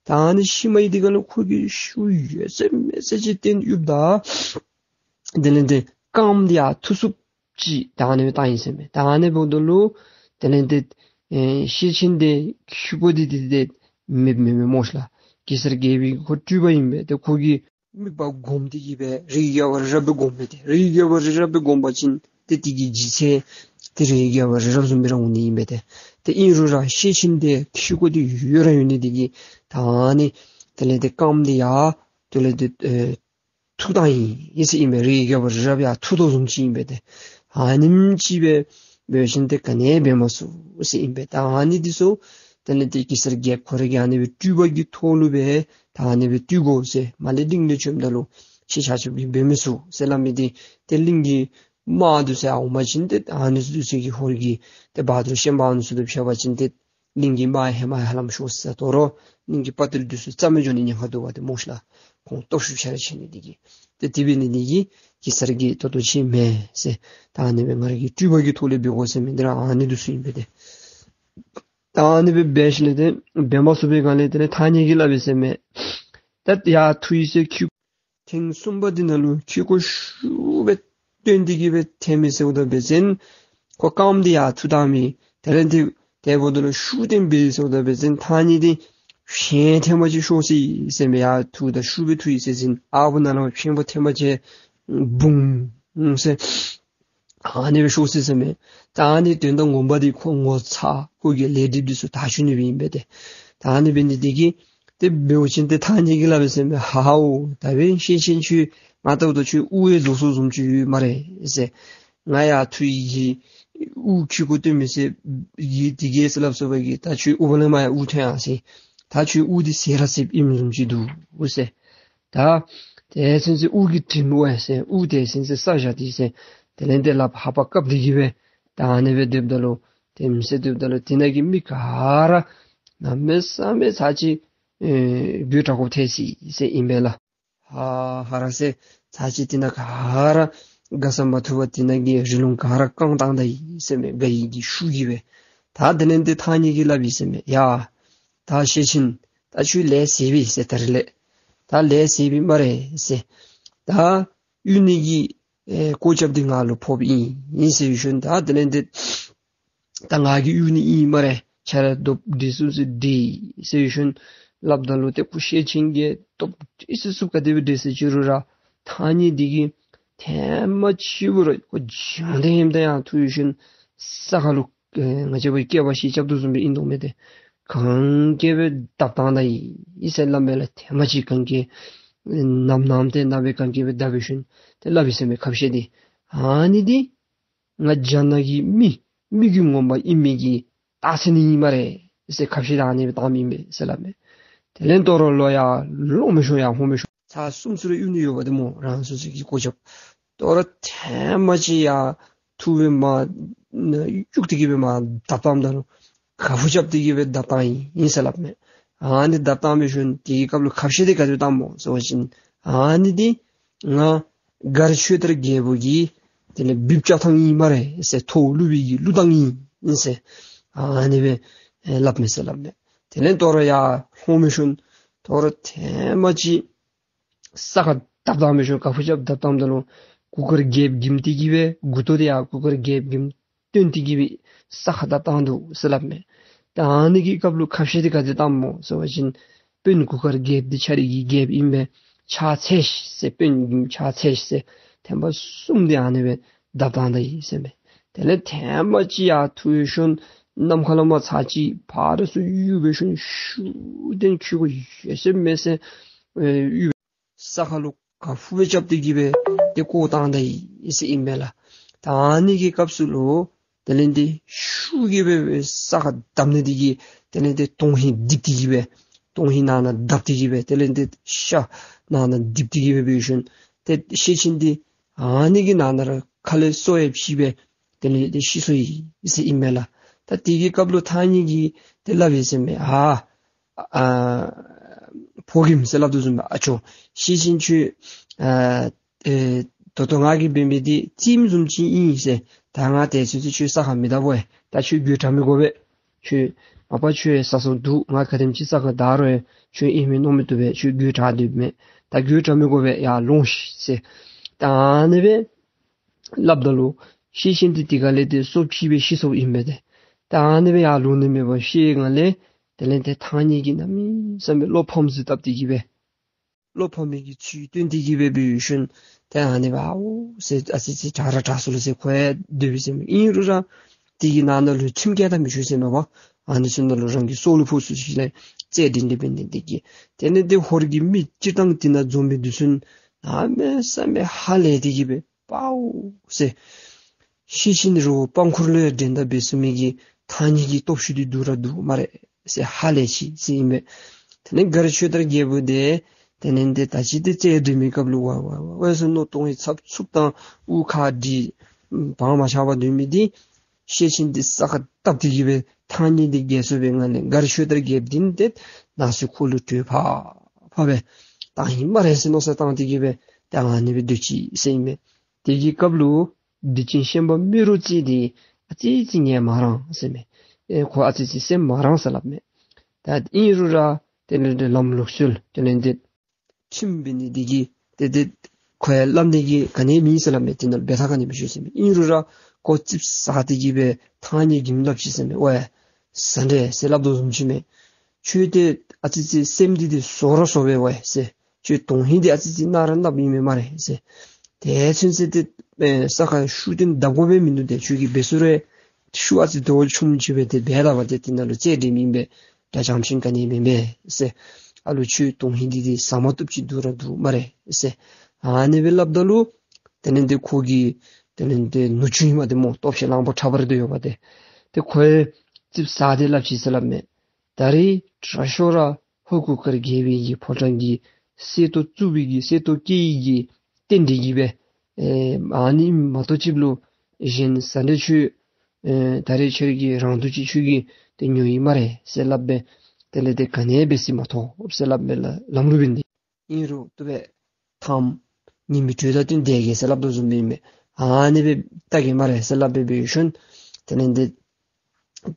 ད་ཨ་ནི་ཤུལ་མའི་འདི་ཁར་ལུ་ཁོ་གིས་ཤུགས་ཡོད་ཚད་མེད་ཚད་ཅིག་བཏོན་གཡུགཔ་ད་དེ་ལས་ཏེ་རྐངམ་འདི་ཡར་འཐུ་ཚུགསཔ་ཅིག་ད་ཨ་ནི་སྦེ་བཏང་ཡི་ཟེར་མས། ད་ཨ་ནི་འབདཝ་ད་ལུ་དེ་ལས་ཏེ་ཨེ་ཤེད་ཆེན་འདི་ཁྱུ་གུ་འདི་འདི་འདི་མེདཔ་མེན་མས་སྨོ་ཤ་ལགས། གེ་སར་རྒྱལ་པོའི་ཁོ་སྤྲུལ་པ་ཨིན་པས། ཏེ་ཁོ་གི་དམིགས་པ་བསྒོམས་ཏེ་གིས་སྦེ་རིའི་རྒྱལ་པོ་རི་རབ་སྦེ་བསྒོམ་མི་འདི་རིའི་རྒྱལ་པོ་རི་རབ་སྦེ་བསྒོམ་པ་ཅིན་ཏེ་དེ་གི་ལྗིད་ཚད་དེ་རིའི་རྒྱལ་པོ་རི་རབ་བཟུམ་སྦེ་ར་འོང་ནི་ཨིན་པས་ཏེ། ཏེ་ཨིན་རུང་ར་ཤེད་ཆེན་འདི་ཁྱུ་གུ་འདི་ཡོད་ར་ཡོད་ནི་འདི་གིས་ད་ཨ་ནི་དེ་ལས་ཏེ་རྐངམ་འདི་ཡར་དེ་ལས་ཏེ་ཨེ་འཐུ་བཏང་ཡི་ཟེར་ཨིན་པས། རིའི་རྒྱལ་པོ་རི་རབ་ཡར་འཐུ་དོ་བཟུམ་ཅིག་ཨིན་པས་ཏེ། ཨ་ནེམ་ཅིག་སྦེ་འབད་བ་ཅིན་ཏེ་ག་ནི་འབད་མ་ཚུགས་ཟེར་ཨིན་པས། ད་ཨ་ནི་འདི་ཚུ་དེ་ལས་ཏེ་གེ་སར་རྒྱལཔོ་ཁོ་ར་གིས་ཨ་ནི་སྦེ་སྤྲུལ་པ་གི་ཐོག་ལུ་སྦེ་ད་ཨ་ནི་སྦེ་སྤྲུལ་དགོ་ཟེར། མར་ལས་གླིང་ལས་བྱོནམ་ད་ལུ་ཁྱེད་ཆ་ཁྱབ་ཀྱིས་འབད་མི་ཚུགས་ཟེར་སླབ་མི་འདི་ཏེ་གླིང་གི་དམག་འདི་ཚུ་ཡར་འོང་པ་ཅིན་ཏེ་ཨ་ནི་ཚུ་འདི་ཚུ་གིས་ཧོར་གྱི་ཏེ་བ་དུར་ཤན་པ་ཨ་ནི་ཚུ་དང་ཕྱད་པ་ཅིན་ཏེ་གླིང་གི་དམག་ཧེ་མ་ཧ་ལམ་ཤོར་ས་དོ་རུང་གླིང་གི་དཔའ་རྟུལ་འདི་ཚུ་རྩ་མེད་འགྱོ་ནི་ཉེན་ཁ་འདུག་པ་ཏེ་སྨོ་ཤ་ལགས། ཁོང་སྟོབས་ཤུགས་ཆ་ར་ཆེ་ནི་འདི་གིས། ཏེ་དེ་འབད་ནི་འདི་གིས་གེ་སར་གྱིས་ད་ལྟོ་ཅིག་མེན་ཟེར། ད་ཨ་ནི་སྦེ་ང་ར་གི་སྤྲུལ་པ་གི་ཐོག་ལས་འབད་དགོ་ཟེར་མི་འདི་ར་ཨ་ནི་འདི་ཚུ་ཨིན་པས་ཏེ། ད་ཨ་ནི་སྦེ་འབད་ཞིནམ་ལས་ཏེ་འབད་མ་ཚུགས་པའི་སྒང་ལས་དེ་ལས་ཐང་རྙེད་ཀྱིས་སླབ་ཡི་ཟེར་མས། ད་ཡར་འཐུ་ཡི་ཟེར་ཁྱུ་ཐེངས་གསུམ་པ་འདི་ནང་ལུ་ཁྱུ་གུ་ཤུགས་སྦེ་བཏོན་ཏེ་གིས་སྦེ་འཐེན་མི་ཟེརཝ་ད་འབད་བ་ཅིན་ཁོ་རྐངམ་འདི་ཡར་འཐུ་བཏང་མི་དེ་ལས་ཏེ་དེ་འབདཝ་ད་ལུ་ཤུགས་བཏོན་འབད་ཟེརཝ་ད་འབད་བ་ཅིན་ཐང་རྙེད་འདི་ཤན་ཐེངས་མ་ཅིག་ཤོར་ཅི་ཟེར་མས། ཡར་འཐུཝ་ད་ཤུགས་སྦེ་འཐུ་ཡི་ཟེར་བ་ཅིན་ཨ་བུ་ནང་ལུ་ཤན་པ་ཐེངས་མ་ཅིག་བུང་ཟེར་ཨ་ནི་སྦེ་ཤོར་ཅི་ཟེར་མས། ད་ཨ་ནི་དོན་དག་ངོ་མ་འདི་ཁོ་ངོ་ཚ་ཁོ་གི་ལས་སྒྲིབ་འདི་ཚུ་དག་བཅུག་ནི་སྦེ་ཨིན་པས་ཏེ། ད་ཨ་ནི་འབད་ནི་འདི་གིས་ཏེ་འབད་བ་ཅིན་ཏེ་ཐང་རྙེད་ཀྱིས་སླབ་ཡི་ཟེར་མས། ཧ་ཧའོ་ད་འབདན་ཤེད་ཆེན་ཁྱོད་ང་ལྟཝ་ད་ཁྱོད་དབུ་ཡང་རྫོགས་སོཔ་བཟུམ་ཅིག་ཡོད་སྨ་རེ་ཟེར། ང་ཡར་འཐུ་ཡི་གི་དབུ་ཁྱུ་གུ་བཏོན་མི་ཟེར་གི་འདི་གིས་ཟེར་སླབ་སོང་བ་གི་ད་ཁྱོད་དབུ་ལས་མར་ཡང་དབུགས་ཐོན་ཡར་སོ་ཡི། ད་ཁྱོད་དབུགས་འདི་ཟད་ར་ཟདཔ་ཨིནམ་བཟུམ་ཅིག་འདུག་ཟེར། ད་དེ་ཚུན་ཚོད་དབུགས་ཀྱི་དྲིམ་འོང་ཡི་ཟེར། དབུགས་དེ་ཚུན་ཚོད་ས་བཞག་སྟེ་ཟེར། དེ་ལས་ཏེ་ལགཔ་ཧ་པ་བཀབ་སྟེ་གིས་སྦེ་ད་ཨ་ནི་སྦེ་སྡོདཔ་ད་ལུ་དེམ་ཟེར་སྡོདཔ་ད་ལུ་དེ་ནང་གི་མི་ག་ར་གནམ་མེད་ས་མེད་ཚར་གཅིག་ཨེ་དགོད་བྲ་དགོཔ་ཐལ་སོ་ཡི་ཟེར་ཨིན་པས་ལགས། ཧ་ཧ་ར་ཟེར་ཚར་གཅིག་དེ་ནང་ག་ར་དགའ་ས་མ་ཐུབ་པར་དེ་ནང་གི་རི་ལུང་ག་ར་བཀང་བཏང་ད་ཡི་ཟེར་མས། དགའ་བའི་གི་ཤུགས་ཀྱིས་སྦེ། ད་དེ་ལས་ཏེ་ཐང་རྙེད་ཀྱིས་སླབ་ཡི་ཟེར་མས། ཡ་ད་ཤེད་ཆེན་ད་ཁྱོད་ལས་ཟད་པས་ཟེར། ད་རིས་ལས་ད་ལས་ཟད་པས་སྨ་རེ་ཟེར། ད་གཡུག་ནི་གི་ཨེ་གོ་སྐབས་འདི་ང་ལུ་ཕོགཔ་ཨིན་ཨིན་ཟེར་ཞིནམ་ད་དེ་ལས་ཏེ་ད་ང་གིས་གཡུག་ནི་ཨིན་སྨ་རེ། ཁྱོད་ར་སྟོབས་འདི་ཚུ་ཟེར་འདི་ཟེར་ཞིནམ་སླབ་ད་ལུ་ཏེ་ཁོ་ཤེད་ཆེན་གྱིས་སྟོབས་ཨིན་ཟེར་ཚུགས་ག་དེ་སྦེ་འདི་ཟེར་ཅི་རུང་ར་ཐང་རྙེད་འདི་གིས་ཐེངས་མ་ཅིག་བུ་ར་ཁོ་བྱང་སྟེ་ཧེམ་ཏེ་ཡར་འཐུ་ཞིནམ་ས་ཁ་ལུ་ཨེ་ང་བཅས་པའི་སྐེད་པ་ཤེད་རྐྱབ་དོ་བཟུམ་སྦེ་ཨིན་དོ་མས་ཏེ། གན་རྐྱལ་སྦེ་བརྡབ་བཏང་ད་ཡི་ཟེར་སླབ་མས་ལགས། ཐེངས་མ་ཅིག་གན་རྐྱལ་ནམ་ནམ་ཏེ་ནམ་སྦེ་གན་རྐྱལ་སྦེ་བརྡབ་ཞིནམ་ཏེ་སླབ་ཡི་ཟེར་མས་ཁ་བཤད་འདི། ཨ་ནི་འདི་ང་རྒྱ་ནག་གི་མི་མི་གི་ངོ་མ་ཨིན་མི་གི་རྟགས་མཚན་ཨིན་སྨ་རེ་ཟེར་ཁ་བཤད་ཨ་ནི་སྦེ་བཏངམ་ཨིན་པས་ཟེར་སླབ་མས། དེ་ལས་དོ་རུང་ལོག་ཡར་ལོང་མི་ཤོང་ཡར་འོང་མི་ཤོང་། ཚར་གསུམ་ཚུན་ར་གཡུག་ནི་ཡོདཔ་འདི་སྨོ་རང་སོ་སོ་གི་གོ་སྐབས། དོ་རུང་ཐེངས་མ་ཅིག་ཡར་འཐུ་སྦེ་མར་གཡུག་སྟེ་གིས་སྦེ་མར་བརྡབ་བཏངམ་ད་ལུ་ག་ཕུ་རྐྱབ་སྟེ་གིས་སྦེ་བརྡབ་བཏང་ཡི་ཟེར་སླབ་མས། ཨ་ནི་བརྡབ་བཏང་མི་ཤུལ་དེ་གི་སྐབས་ལུ་ཁ་བཤད་འདི་ག་དེ་བཏངམ་སྨོ་ཟེར་བ་ཅིན་ཨ་ནི་འདི་ང་མགར་ཆོས་དར་རྒྱལ་པོ་གི་དེ་ལས་སྦིབ་རྐྱབ་ཐངས་ཨིན་སྨ་རེ་ཟེར། ཐོག་བླུག་པའི་གི་བླུག་ཐངས་ཨིན་ཟེར་ཨ་ནི་སྦེ་ཨེ་སླབ་མས་ཟེར་སླབ་མས། དེ་ལས་དོ་རུང་ཡར་ལྷོང་མི་ཤུལ་དོ་རུང་ཐེངས་མ་ཅིག་ས་ཁར་བརྡབ་བཏང་མི་ཤུལ་ག་ཕུ་རྐྱབ་བརྡབ་བཏངམ་ད་ལུ་གུར་དཀར་རྒྱལཔོ་འགྱིམ་སྟེ་གིས་སྦེ་མགུ་ཏོ་འདི་ཡར་གུར་དཀར་རྒྱལཔོ་འགྱིམ་བཏོན་ཏེ་གིས་སྦེ་ས་ཁར་བརྡབ་བཏང་འདུག་ཟེར་སླབ་མས། ད་ཨ་ནི་གི་སྐབས་ལུ་ཁ་བཤད་འདི་ག་དེ་བཏངམ་སྨོ་ཟེར་བ་ཅིན་དཔོན་གུར་དཀར་རྒྱལཔོ་འདི་ཁྱོད་རའི་གི་རྒྱལཔོ་ཨིན་པས། ཕྱག་འཚལ་ཤིག་ཟེར། དཔོན་ཕྱག་འཚལ་ཤིག་ཟེར་ཐེངས་མ་གསུམ་འདི་ཨ་ནི་སྦེ་བརྡབ་བཏང་ད་ཡི་ཟེར་མས། དེ་ལས་ཐེངས་མ་ཅིག་ཡར་འཐུ་ཡི་ཤུལ་ནམ་མཁའ་ལས་མར་ཚར་གཅིག་ཕར་ཚུར་གཡུག་འབད་ཞིནམ་ཤུགས་ལྡན་ཁྱུ་གུ་ཡོད་ས་མེད་ས་ཨེ་གཡུག་ས་ཁ་ལུ་ག་ཕུ་སྦེ་རྐྱབ་སྟེ་གིས་སྦེ་ ཏེ་བཀོ་བཏང་ད་ཡི་ཟེར་ཨིན་མས་ལགས། ད་ཨ་ནི་གི་སྐབས་སུ་ལུ་དེ་ལས་ཏེ་ཤུགས་ཀྱིས་སྦེ་ས་ཁར་བརྡབ་ནི་དེ་གིས་དེ་ལས་ཏེ་དོན་ཧིང་རྡིབ་སྟེ་གི་སྦེ་དོན་ཧིང་ནང་ན་བརྡབ་སྟེ་གི་སྦེ་དེ་ལས་ཏེ་ཤ་ནང་ན་རྡིབ་སྟེ་གི་སྦེ་འབད་ཞིནམ་ཏེ་ཤེད་ཆེན་འདི་ཨ་ནི་གི་ནང་ན་ར་ཁ་ལས་སོ་ཡང་ཕྱིས་སྦེ་དེ་ལས་ཏེ་ཤི་སོ་ཡི་ཟེར་ཨིན་མས་ལགས། ད་དེ་གི་སྐབས་ལུ་ཐང་རྙེད་ཀྱིས་ཏེ་སླབ་ཡི་ཟེར་མས། ཨ་ཨ་ཕོ་རྒནམ་ཟེར་སླབ་དོ་བཟུམ་སྦེ་ཨ་ཅོ་ཤེད་ཆེན་ཁྱོད་ཨ་ཨེ་ད་ལྟོ་ང་གིས་འབད་མི་འདི་རྩེདམོ་བཟུམ་ཅིག་ཨིན་ཟེར། ད་ང་དེ་ཚུན་ཚོད་ཁྱོད་ས་ཁར་མི་བརྡབ་བས། ད་ཁྱོད་དགོད་བྲ་མི་དགོ་པས། ཁྱོད་མ་པ་ཁྱོད་ཟ་སོ་འདུག། ང་ག་དེམ་ཅིག་ས་ཁར་བརྡབ་རུང་ཁྱོད་ཨིན་མི་མནོ་མི་བཏུབ་པས། ཁྱོད་དགོད་བྲ་སྡོད་མས། ད་དགོད་བྲ་མི་དགོ་པས། ཡར་ལོངས་ཤིག་ཟེར། ད་ཨ་ནི་སྦེ་སླབ་ད་ལུ་ཤེད་ཆེན་འདི་དེ་ཁ་ལས་ཏེ་སོ་ཕྱིས་སྦེ་ཤི་སོཔ་ཨིན་པས་ཏེ། ད་ཨ་ནི་སྦེ་ཡར་ལོང་ནི་མེད་པར་ཤི་ཡི་སྒང་ལས་དེ་ལས་ཏེ་ཐང་རྙེད་ཀྱིས་གནམ་མེད་ས་མེད་བློ་ཕམ་ཟེར་བཏབ་སྟེ་གི་སྦེ་བློ་ཕམ་མི་གི་ཚུལ་སྟོན་ཏེ་གི་སྦེ་འབད་ཞིནམ་ཏེ་ཨ་ནི་སྦེ་ཨའོ་ཟེར་ཨ་ཙི་ཙི་དྲག་ར་དྲག་སོ་ལོ་ཟེར། ཁོ་ཡང་སྡོད་པས་ཟེར་མས། ཨིན་རུང་ར་དེ་གི་ནང་ན་ལུ་ཁྲིམས་བཀལ་ད་མི་ཆོག་ཟེར་མས་པ། ཨ་ནི་ཚུ་ནང་ལུ་རང་གི་སྲོག་ལུ་ཕོག་ཚུགས་ཅི་ལས་རྩེད་འགྲན་འདི་འབད་ནི་དེ་གིས་དེ་ལས་ཏེ་ཧོར་གྱི་མི་སྤྱིར་བཏང་དེ་ནང་འཛོམས་མི་འདི་ཚུ་གནམ་མེད་ས་མེད་ཧ་ལས་ཏེ་གི་སྦེ་པའོ་ཟེར། ཤེད་ཆེན་རི་བོ་པང་ཁུར་ལུ་ཡང་འགྲན་ཟླ་འབད་ཚུགས་མི་གི་ཐང་རྙེད་ཀྱི་སྟོབས་ཤུགས་འདི་སྡུག་ར་སྡུག་སྨ་རེ་ཟེར་ཧ་ལས་ཅི་ཟེར་ཨིན་པས། དེ་ལས་མགར་ཆོས་དར་རྒྱལ་པོ་འདི་དེ་ལས་ཏེ་ད་ཅི་ཏེ་རྩེད་འགྲན་མི་སྐབས་ལུ་ཝ་ཝ་ཝ་ཝ་ཟེར་མནོ་དོན་ཧིང་འཚབ་འཚུབ་དང་དབུགས་ཁ་འདི་བང་མ་ཆག་པར་སྡོད་མི་འདི་ཤེད་ཆེན་འདི་ས་ཁར་བརྡབ་སྟེ་གི་སྦེ་ཐང་རྙེད་འདི་རྒྱལ་སོ་བའི་ངང་ལས་མགར་ཆོས་དར་རྒྱལཔོ་འདི་ནི་ཏེ་ནང་སོ་ཁོ་ལུ་བྲོས་ཕར་ཕར་སྦེ་བཏང་ཡི་སྨ་རེ་ཟེར་མནོ་བསམ་བཏང་སྟེ་གི་སྦེ་ཏེ་ཨ་ནི་སྦེ་སྡོད་ཅི་ཟེར་ཨིན་པས། དེ་གི་སྐབས་ལུ་སྡིག་ཅན་ཤན་པ་རྨེ་རུ་རྩེ་འདི་ཨ་ཙི་ཅིག་ངལ་མ་རངས་ཟེར་མས། ཨེ་ཁོ་ཨ་ཙི་ཅིག་སེམས་མ་རངས་ཟེར་སླབ་མས། ད་ཨིན་རུང་ར་དེ་ལས་ཏེ་ལམ་ལུགས་སྲོལ་དེ་ལས་ཏེ་ཁྲིམས་འབད་ནི་འདི་གིས་ཏེ་ཏེ་ཁོ་ཡང་སླབ་ནི་གི་ག་ནི་མེད་ཟེར་སླབ་མས། དེ་ནང་འབད་ཐག་ག་ནི་མི་ཆོད་ཟེར་མས། ཨིན་རུང་ར་ཁོ་ཙིགཔ་ཟ་སྟེ་གི་སྦེ་ཐང་རྙེད་ཀྱིས་སླབ་ཅི་ཟེར་མས། ཝའི་ཟ་འདྲེ་ཟེར་སླབ་དོ་བཟུམ་ཅིག་མས། ཁྱོད་ཏེ་ཨ་ཙི་ཅིག་སེམས་འདི་ཏེ་བཟོ་ར་བཟོ་བས་ཝའི་ཟེར། ཁྱོད་དོན་ཧིང་འདི་ཨ་ཙི་ཅིག་ནག་ར་ནགཔ་ཨིན་མས་སྨ་རེ་ཟེར། དེ་ཚུན་ཚོད་ཏེ་ཨེ་ས་ཁར་ཤུགས་བཏོན་བརྡབ་དགོ་པའི་མིན་འདུག། ཏེ་ཁྱོད་ཀྱིས་འབད་ཚུགས་རུང་ཤུགས་ཨ་ཙི་དོ་ཆུང་ཅིག་སྦེ་ཏེ་འབད་ད་པ་ཏེ་དེ་ནང་ལུ་རྩེད་འགྲན་མི་ཨིན་པས། དགྲ་འཇམ་ཞིང་ག་ནི་མེན་པས་ཟེར། ཨ་ལོ་ཁྱོད་དོན་ཧིང་འདི་ཏེ་ཟ་མ་བཏུབ་ཅིག་སྡུག་ར་སྡུག་སྨ་རེ་ཟེར། ཨ་ནི་སྦེ་སླབ་ད་ལུ་དེ་ལས་ཏེ་ཁོ་གི་དེ་ལས་ཏེ་ནུ་གཅུང་ཨིནམ་འདི་སྨོ། སྟོབས་ཆེ་གླང་པོ་ཁྲ་འབར་འདི་ཡོདཔ་འདི་ཏེ་ཁོ་ཡང་ཙིགཔ་ཟ་སྟེ་སླབ་ཅི་ཟེར་སླབ་མས། ད་རིས་དྲག་ཤོས་ར་ཧོར་གུར་དཀར་རྒྱལ་པོའི་གི་ཕོ་བྲང་གི་གསེར་ཏོག་བཙུགས་པའི་གི་གསེར་ཏོག་སྐྱེལ་ནི་གི་རྟེན་འབྲེལ་གྱིས་སྦེ་ཨེ་ཨ་ནི་མ་གཏོགས་ཅིག་ལུ་གཞན་ཟ་འདྲེ་ཁྱོད་ཨེ་ད་རིས་ཁྱོད་ཀྱིས་རང་སྡུག་ཅིག་ཁྱོད་ཀྱིས་ཏེ་ཉོ་ཡི་སྨ་རེ་ཟེར་སླབ་སྦེ་དེ་ལས་ཏེ་ག་ནི་འབད་སྲིད་མ་ཐོབ་ཟེར་སླབ་མས་ལགས། ལམ་ལུགས་འབད་ནི་འདི་ཨིན་རུང་བཏུབ་པས། ཐང་རྙེད་མི་བྲོས་ད་ཏེ་འདི་གིས་ཟེར་སླབ་དོ་བཟུམ་ཨིན་མས། ཨ་ནི་སྦེ་བལྟ་གེ་སྨ་རེ་ཟེར་སླབ་སྦེ་འབད་ཞིནམ་དེ་ལས་ཏེ་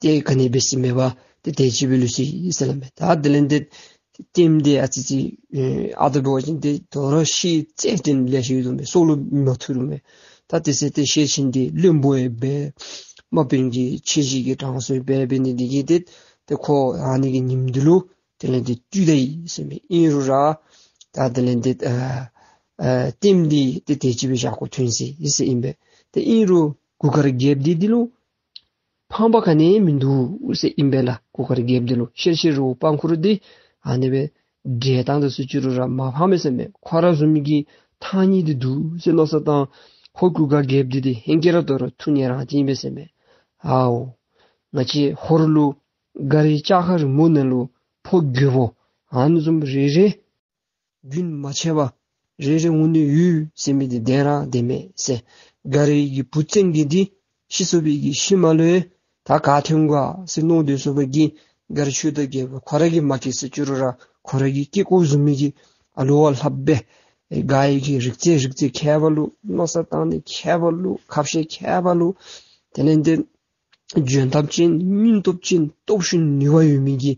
ཏེ་ག་ནི་འབད་སྲིད་མེད་པར་ཏེ་དེ་ཅིག་སྦེ་ལུས་སོ་ཡི་ཟེར་སླབ་མས། ད་དེ་ལས་ཏེ་ལྟདམོ་འདི་ཨ་ཙི་ཅིག་ཨེ་ཨ་ད་འབད་བ་ཅིན་ཏེ་དོ་རུང་ཤི་རྩེད་འགྲན་ལེ་ཤ་ཡོད་དོ་མས། སྲོག་ལུ་མ་ཐུག་རུང་མས། ད་དེ་ཚེ་ཏེ་ཤེད་ཆེན་འདི་བློན་པོ་ཡང་འབད་དམག་དཔོན་གྱི་ཆེ་བཞེས་ཀྱི་གྲངས་སུ་འབད་འབད་ནི་འདི་གིས་ཏེ་ཏེ་ཁོ་ཨ་ནི་གི་ཉིནམ་འདི་ལུ་དེ་ལས་ཏེ་བཏུལ་ད་ཡི་ཟེར་མས། ཨིན་རུང་ར་ད་དེ་ལས་ཏེ་ཨ་ཨ་ལྟདམོ་འདི་ཏེ་དེ་ཅིག་སྦེ་བཞག་དགོཔ་ཐོན་སོ་ཡི་ཟེར་ཨིན་པས། ཏེ་ཨིན་རུང་གུར་དཀར་རྒྱལཔོ་འདི་འདི་ལུ་ཕངས་པ་ག་ནི་མིན་འདུག་ཟེར་ཨིན་པས་ལགས། གུར་དཀར་རྒྱལཔོ་འདི་ལུ་ཤེད་ཆེན་རི་བོ་པང་ཁུར་འདི་ཨ་ནི་སྦེ་འགྱེལ་བཏང་ད་ཟེར་ཅི་རུང་ར་མ་ཕངས་པས་ཟེར་མས། ཁོ་ར་བཟུམ་མའི་གི་ཐང་རྙེད་འདི་འདུག་ཟེར་མནོ་བསམ་བཏང་། ཧོར་གུར་དཀར་རྒྱལཔོ་འདི་ཏེ་ཧེང་སྐལ་ར་དོ་རུང་ཐུགས་མཉེས་རང་བྱུང་ཨིན་པས་ཟེར་མས། ཨའོ་ང་བཅས་ཧོར་ལུ་མགར་བའི་ལྕགས་མཁར་རིང་མོ་ནང་ལུ་ཕོ་རྒོད་པོ་ཨ་ནི་བཟུམ་རེ་རེ་རྒྱུན་མ་ཆད་པར་རེ་རེ་འོང་ནི་ཡོད་ཟེར་མི་འདི་བདེན་ར་བདེན་མས་ཟེར། མགར་བའི་གི་བུ་བཙན་གྱི་འདི་ཤི་སོ་བའི་གི་ཤུལ་མ་ལུ་ཡང་ད་ག་ཐོན་ག་ཟེར་མནོ་སྡོད་སོ་བའི་གི་མགར་ཆོས་དར་རྒྱལ་པོ་ཁོ་ར་གིས་མ་སྐྱེས་ཟེར་ཅི་རུང་ར་ཁོ་ར་གི་སྐྱེ་སྐོར་བཟུམ་མའི་གི་ཨ་ལོ་བ་ལྷགཔ་སྦེ་ཨེ་དགའ་ཡི་གི་རིག་རྩལ་རིག་རྩལ་མཁས་པ་ལུ་མནོ་བསམ་བཏང་ནི་མཁས་པ་ལུ་ཁ་བཤད་མཁས་པ་ལུ་དེ་ལས་ཏེ་འཇོན་ཐང་ཅན་སྙིང་སྟོབས་ཅན་སྟོབས་ཤུགས་ནུས་པ་ཡོད་མི་གི་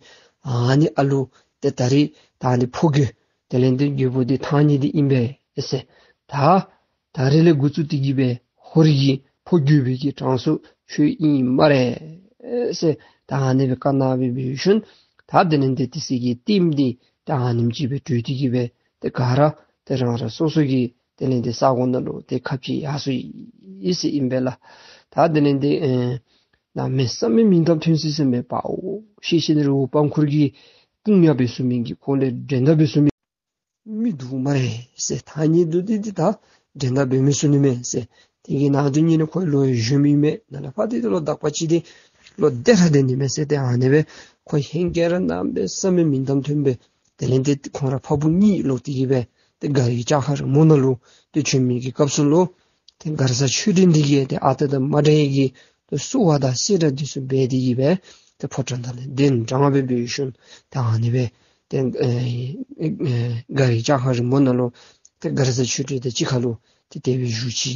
ཨ་ནི་ཨ་ལོ་ཏེ་ད་རིས་ད་ཨ་ནི་ཕོ་རྒོད་དེ་ལས་ཏེ་རྒོད་པོ་འདི་ཐང་རྙེད་འདི་ཨིན་པས་ཟེར། ད་ད་རིས་ལས་འགོ་བཙུགས་ཏེ་གི་སྦེ་ཧོར་གྱི་ཕོ་རྒོད་པའི་གི་གྲངས་སུ་ཁྱོད་ཨིན་སྨ་རེ་ཟེར། ད་ཨ་ནི་སྦེ་བཀའ་གནང་སྦེ་འབད་ཞིནམ་ད་དེ་ལས་ཏེ་དེ་ཚེ་གི་ལྟདམོ་འདི་ད་ཨ་ནེམ་ཅིག་སྦེ་གྲོལ་ཏེ་གི་སྦེ་ཏེ་ག་ར་ཏེ་རང་རང་སོ་སོ་གི་དེ་ལས་ཏེ་ས་གོ་ནང་ལུ་ཏེ་ཁ་ཕྱེ་ཡར་སོ་ཡི་ཟེར་ཨིན་པས་ལགས། ད་དེ་ལས་ཏེ་ཨེ་གནམ་མེད་ས་མེད་མིང་གཏམ་ཐོན་སོ་ཡི་ཟེར་མས། པའོ་ཤེད་ཆེན་རི་བོ་པང་ཁུར་གྱི་དཔུང་ཡ་འབད་ཚུགས་མི་གི་ཁོ་ལས་འགྲན་ཟླ་འབད་ཚུགས་མི་མི་འདུག་སྨ་རེ་ཟེར། ཐང་རྙེད་འདི་འདི་ད་ འགྲན་ཟླ་འབད་མི་ཚུགས་ནི་མས་ཟེར། དེ་གི་ནང་དོན་ཉིད་ནི་ཁོ་ལོག་བཞོན་མི་མས། ནཱ་ལས་ཕར་དེ་ལུ་དག་པ་ཅིག་དེ་ལོག་སྡོད་ར་སྡོད་ནི་མས་ཟེར། ཏེ་ཨ་ནི་སྦེ་ཁོ་ཧེང་སྐལ་ར་གནམ་མེད་ས་མེད་མིང་གཏམ་ཐོན་སྦེ། དེ་ལས་ཏེ་ཁོང་ར་ཕ་བུ་གཉིས་ལོག་སྟེ་གི་སྦེ་ཏེ་མགར་གྱི་ལྕགས་མཁར་རིང་མོ་ནང་ལུ་ཏེ་བྱོན་མི་གི་སྐབས་སུ་ལུ་ཏེ་མགར་བཟའ་ཆོས་སྒྲོན་འདི་གིས་ཏེ་ཨ་རྟག་དང་མ་འདྲ་བའི་གི་ཏེ་བསུ་བ་དང་བསེ་འདྲ་འདི་ཚུ་འབད་དེ་གི་སྦེ་ཏེ་ཕོ་བྲང་ནང་ལས་གདན་དྲངས་སྦེ་འབད་ཞིནམ་ཏེ་ཨ་ནི་སྦེ་ཏེ་ཨེ་ཨེ་མགར་གྱི་ལྕགས་མཁར་རིང་མོ་ནང་ལུ་ཏེ་མགར་བཟའ་ཆོས་སྒྲོན་དང་གཅིག་ཁར་ལུ་ཏེ་དེ་སྦེ་བཞུགས་ཅི་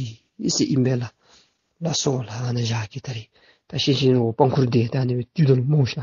ཟེར་ཨིན་པས་ལགས། ལགས་སོ་ལགས། ཨ་ནཱ་བཞག་གེ། ད་རིས་ད་ཤེས་བཞིན་འོ་པང་ཁུར་འདི་ད་ཨ་ནི་སྦེ་དུས་ད་ལུ་སྨོ་ཤ།